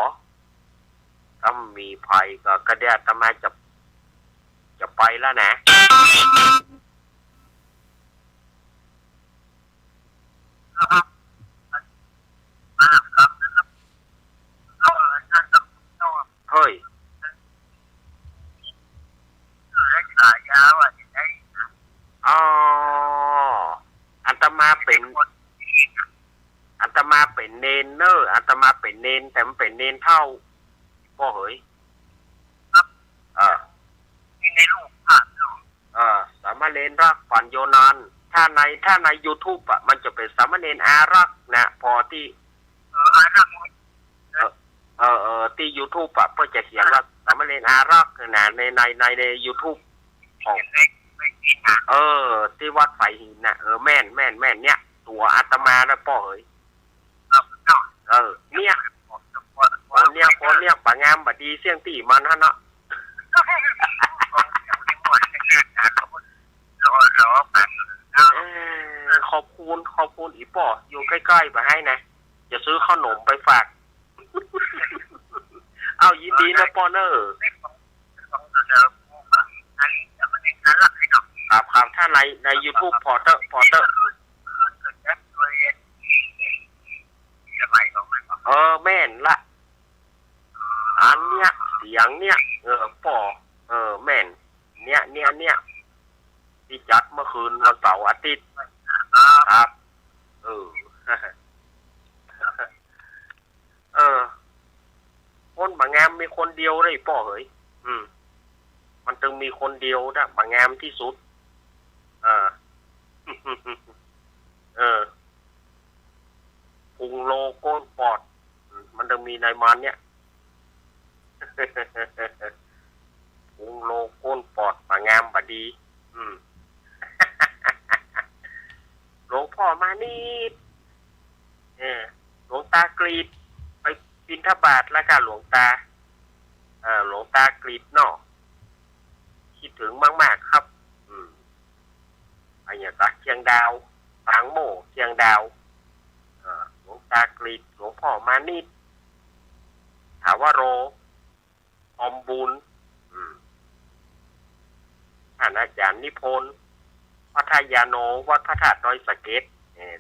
ถ้ามีใผก็ ก็เดี๋ยวอาตมาจะ จะไปแล้วนะ เฮ้ย อ๋อ อาตมาเป๋น อาตมาเป๋นเณรเน่อ อาตมาเป๋นเณร แต่มันเป๋นเณรเฒ่า ป้อเหย เออ เออ สามเณรรักษ์ ปัญโญนันท์ ถ้าใน ถ้าในยูทูบอะ มันจะเป๋นสามเณรอารักษ์นะ ปอตี้ เออ อารักษ์ เออ เออ เออ ตี้ยูทูบอะ เปิ้นจะเขียนว่าสามเณรอารักษ์นะ ใน ใน ใน ในยูทูบของ เออ ตี้วัดไผ่หินน่ะ เออ แม่น แม่น แม่น เนี่ย ตั๋วอาตมานะป้อเหย เออ เนี่ย คนเนี่ย คนเนี่ย บ่งามบ่ดีเสี้ยงตี้มันหั้นเนาะ เออ ขอบคุณ ขอบคุณอี่ป้อ อยู่ใก้ๆ บ่าไห้นะ จะซื้อเข้าหนมไปฝาก เอ้า ยินดีนะป้อเน่อ ครับ ครับ ถ้าใน ในยูทูบ ปอเต๊อะ ปอเต๊อะ เออ แม่นละ อันเนี้ย เสียงเนี้ย เออ ป้อ เออ แม่น เนี้ย เนี้ย เนี้ย ตี้จัดเมื่อคืนวันเสาร์อาทิตย์ ครับ เออ เออ คนบ่งามมีคนเดียวเน่อป้อเหย อืม มันตึงมีคนเดียวนะ บ่งามตี้สุด อ่า เออ พุงโลโก้นปอด อืม มันตึงมีในมันเนี่ย พุงโลโก้นปอด บ่งามบ่ดี อืม หลวงป้อมานิด เออ หลวงตากรีด ไปบิณฑบาตแล้วกาหลวงตา เออ หลวงตากรีดเนาะ คิดถึงมากๆ ครับ อืม อะหยังกา เชียงดาว ปางโม่ เชียงดาว เออ หลวงตากรีด หลวงป้อมานิด ถาวโร พรหมบุญ อืม ต้านอาจารย์นิพนธ์ พัทยาโน วัดพระธาตุดอยสะเก็ด เออ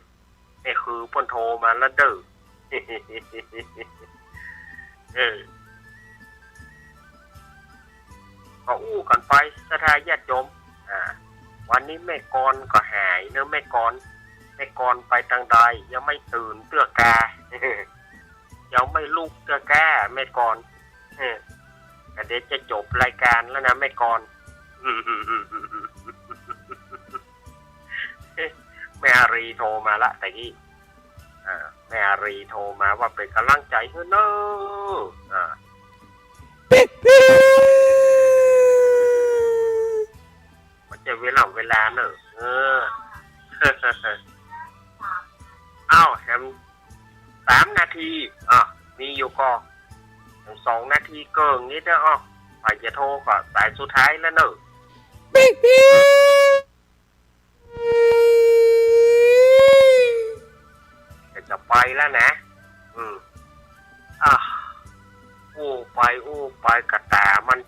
แม่คือเปิ้นโทรมาแล้วเด้อ เออ ก็อู้กั๋นไป ศรัทธาญาติโยม อ่า วันนี้แม่กรก็หายเน่อ แม่กร แม่กรไปตางใด ยังไม่ตื่นเตื้อกา ยังไม่ลุกเตื้อกา แม่กร เออ แต่เดี๋ยวจะจบรายการแล้วนะแม่กร แม่อารีโทรมาละตะกี้ อ่า แม่อารีโทรมาว่าเป๋นก๋ำลังใจ๋หื้อเน่อ อ่า ปิ๊กปิ๊ก มันจะเวลา เวลาเน่อ เออ อ้าว แหม สามนาที อ่ะ มีอยู่ก่อ สองนาทีเกิ่งนิดเดียว อ่ะ ใผจะโทรก็สายสุดท้ายแล้วเน่อ ปิ๊กปิ๊ก จะ จะไปแล้วนะ อืม อ่ะ อู้ไปอู้ไปก็ต๋ามัน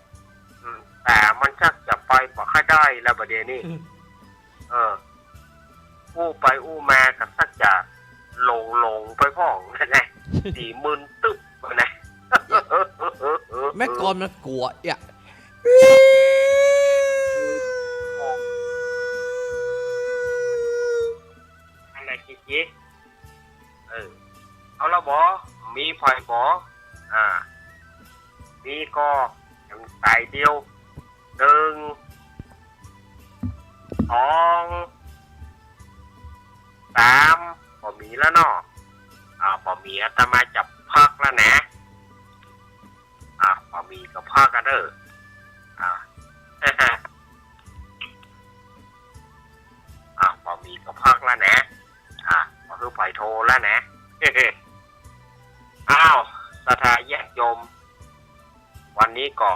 อืม ต๋ามันชักจะไปบ่ค่อยได้แล้วบ่าเดี่ยวนี้ อืม เออ อู้ไปอู้มาก็ชักจะหลงๆ ไปพ่องนะ ตี้มึนตึ๊บนะ แม่กรมันกั๋วเอี้ย อันไหนจิ๊กจิ๊ก เออ เอาละบ่ มีใผบ่ อ่า มีก่อ ยังสายเดียว นึ่ง สอง สาม บ่มีแล้วเนาะ อ่า บ่มี อาตมาจะพักแล้วนะ อ่า บ่มีก็พักกันเด้อ อ่า อ่า บ่มีก็พักแล้วนะ อ่า บ่หื้อใผโทรแล้วนะ อ้าว ศรัทธาญาติโยม วันนี้ก็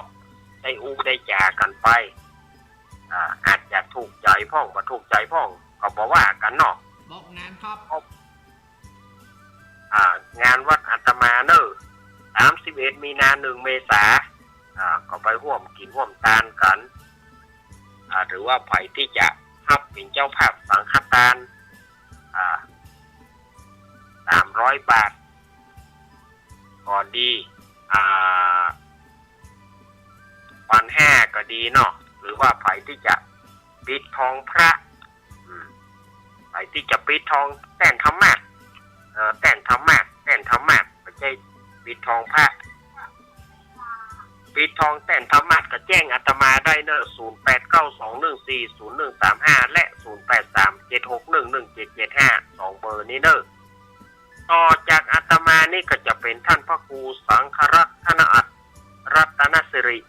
ได้อู้ได้จ๋ากั๋นไป อ่า อาจจะถูกใจ๋พ่อง บ่ถูกใจ๋พ่อง ก็บ่ว่ากั๋นเนาะ บอกนานครับ อ่า งานวัดอาตมาเน่อ สามสิบเอ็ด มีนา หนึ่ง เมษา อ่า ก็ไปฮ่วมกิ๋นฮ่วมตานกั๋น อ่า หรือว่าใผตี้จะฮับเป๋นเจ้าภาพสังฆตาน อ่า สามร้อยบาท ก็ดี อ่า ปันห้าก็ดีเนาะ หรือว่าใผตี้จะปิดทองพระ อืม ใผตี้จะปิดทองแต้นธรรมาสน์ เอ่อ แต้นธรรมาสน์ แต้นธรรมาสน์ บ่ใจ้ปิดทองพระ ปิดทองแต้นธรรมาสน์ก็แจ้งอาตมาได้เน่อ ศูนย์แปดเก้าสองหนึ่งสี่ศูนย์หนึ่งสามห้า และ ศูนย์แปดสามเจ็ดหกหนึ่งหนึ่งเจ็ดเจ็ดห้า สองเบอร์นี้เน่อ ต่อจากอาตมานี่ก็จะเป๋นท่านพระครูสังฆรัตนอัตถรัตนสิริ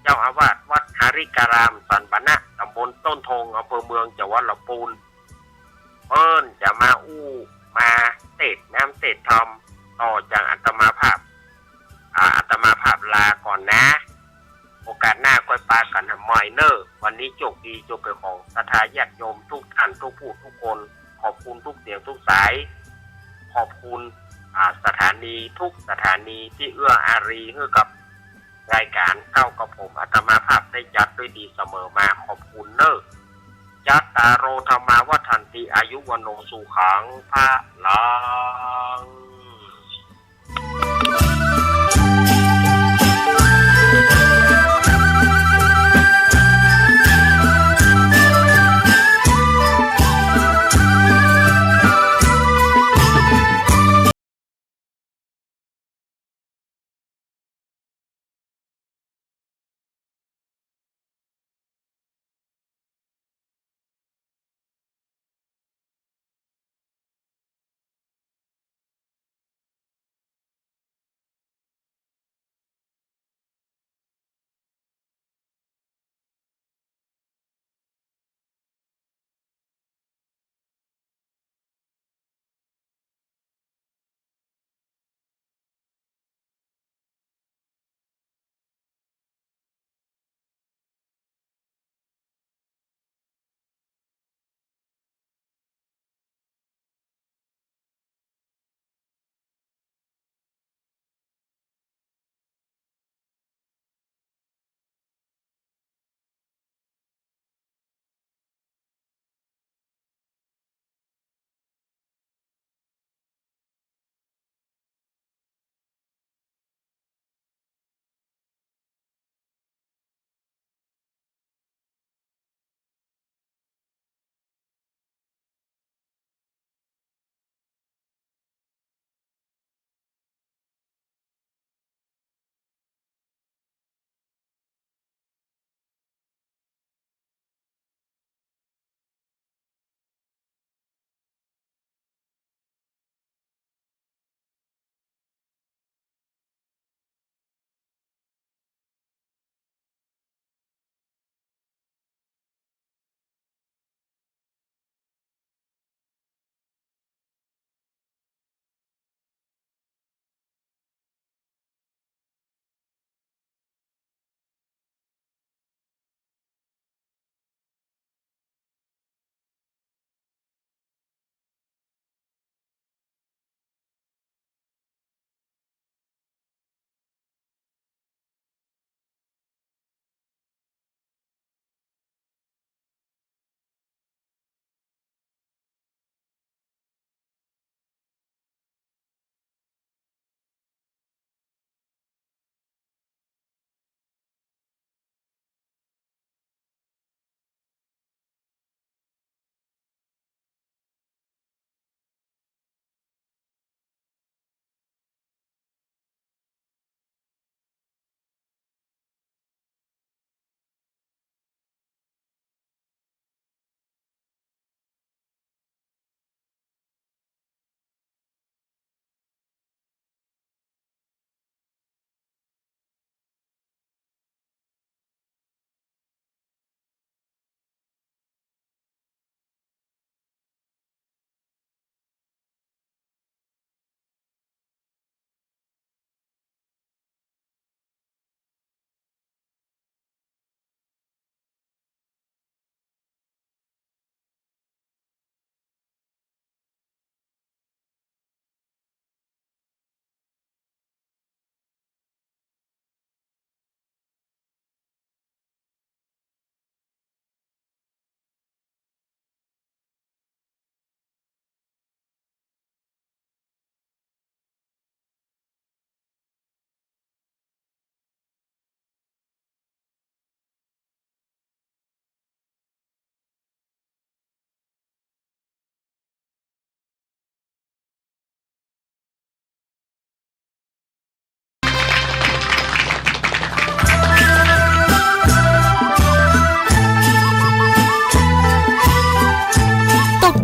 เจ้าอาวาสวัดหาริการาม สันปะนะ ตำบลต้นทง อำเภอเมือง จังหวัดลำปูน เปิ้นจะมาอู้มาเตสน์น้ำเตสน์ธรรม ต่อจากอาตมาภาพ อ่า อาตมาภาพลาก่อนนะ โอกาสหน้าก้อยปะกั๋นใหม่เน่อ วันนี้โจคดีจงเป๋นของศรัทธาญาติโยมทุกท่านทุกผู้ทุกคน ขอบคุณทุกเสียงทุกสาย ขอบคุณ อ่า สถานีทุกสถานีตี้เอื้ออารีหื้อกับรายก๋านเก้ากับผมอาตมาภาพได้จัดด้วยดีเสมอมา ขอบคุณเน่อ จัตตาโร ธัมมา วัฑฒันติ อายุ วัณโณ สุขัง พะลัง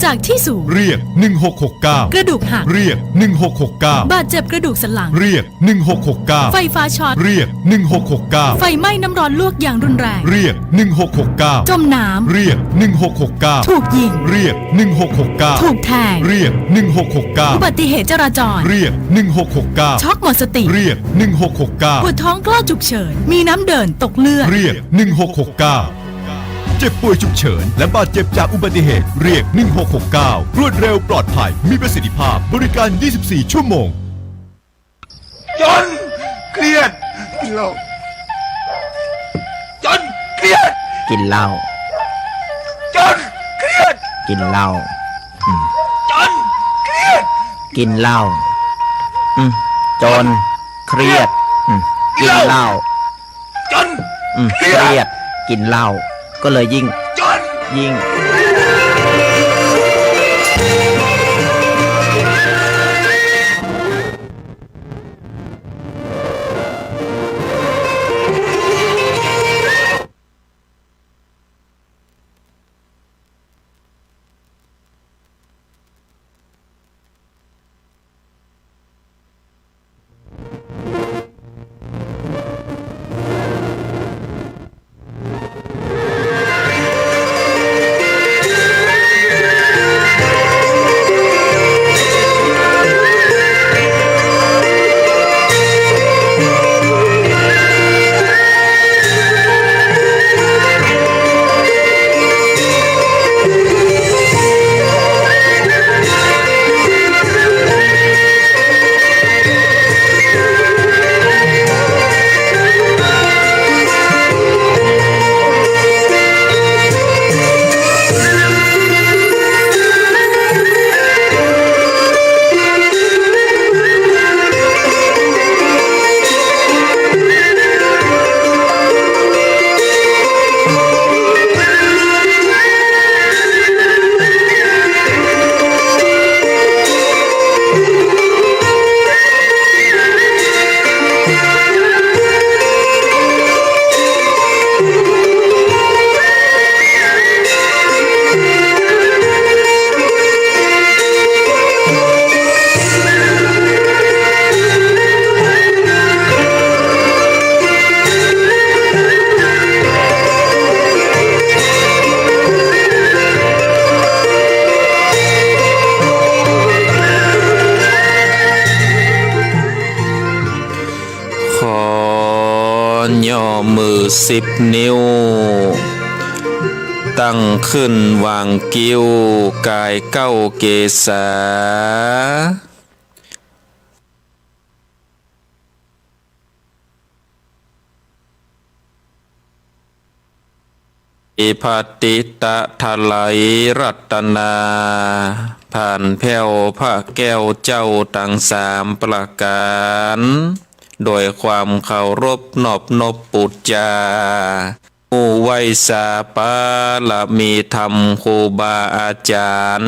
จากที่สูง เรียก หนึ่งหกหกเก้า กระดูกหัก เรียก หนึ่งหกหกเก้า บาดเจ็บกระดูกสันหลัง เรียก หนึ่งหกหกเก้า ไฟฟ้าช็อต เรียก หนึ่งหกหกเก้า ไฟไหม้น้ำร้อนลวกอย่างรุนแรง เรียก หนึ่งหกหกเก้า จมน้ำ เรียก หนึ่งหกหกเก้า ถูกยิง เรียก หนึ่งหกหกเก้า ถูกแทง เรียก หนึ่งหกหกเก้า อุบัติเหตุจราจร เรียก หนึ่งหกหกเก้า ช็อกหมดสติ เรียก หนึ่งหกหกเก้า ปวดท้องคลอดฉุกเฉิน มีน้ำเดิน ตกเลือด เรียก หนึ่งหกหกเก้า เจ็บป่วยฉุกเฉิน และบาดเจ็บจากอุบัติเหตุ เรียก หนึ่งหกหกเก้า รวดเร็ว ปลอดภัย มีประสิทธิภาพ บริการ ยี่สิบสี่ ชั่วโมง จนเครียด กินเหล้า จนเครียด กินเหล้า จนเครียด กินเหล้า อืม จนเครียด กินเหล้า อืม จนเครียด อืม กินเหล้า จน อืม เครียด เครียด กินเหล้า ก็เลยยิ่ง จน ยิ่ง ขอย่อมือสิบนิ้ว ตั้งขึ้นวางกิ้ว กายเก้าเกศา อิภัทธิตะไตรรัตนา ผ่านแผ้วพระแก้วเจ้าตังสามประก๋าร โดยความเคารพนอบนบปู๋จา มุไหว้สาบารมีธรรมครูบาอาจารย์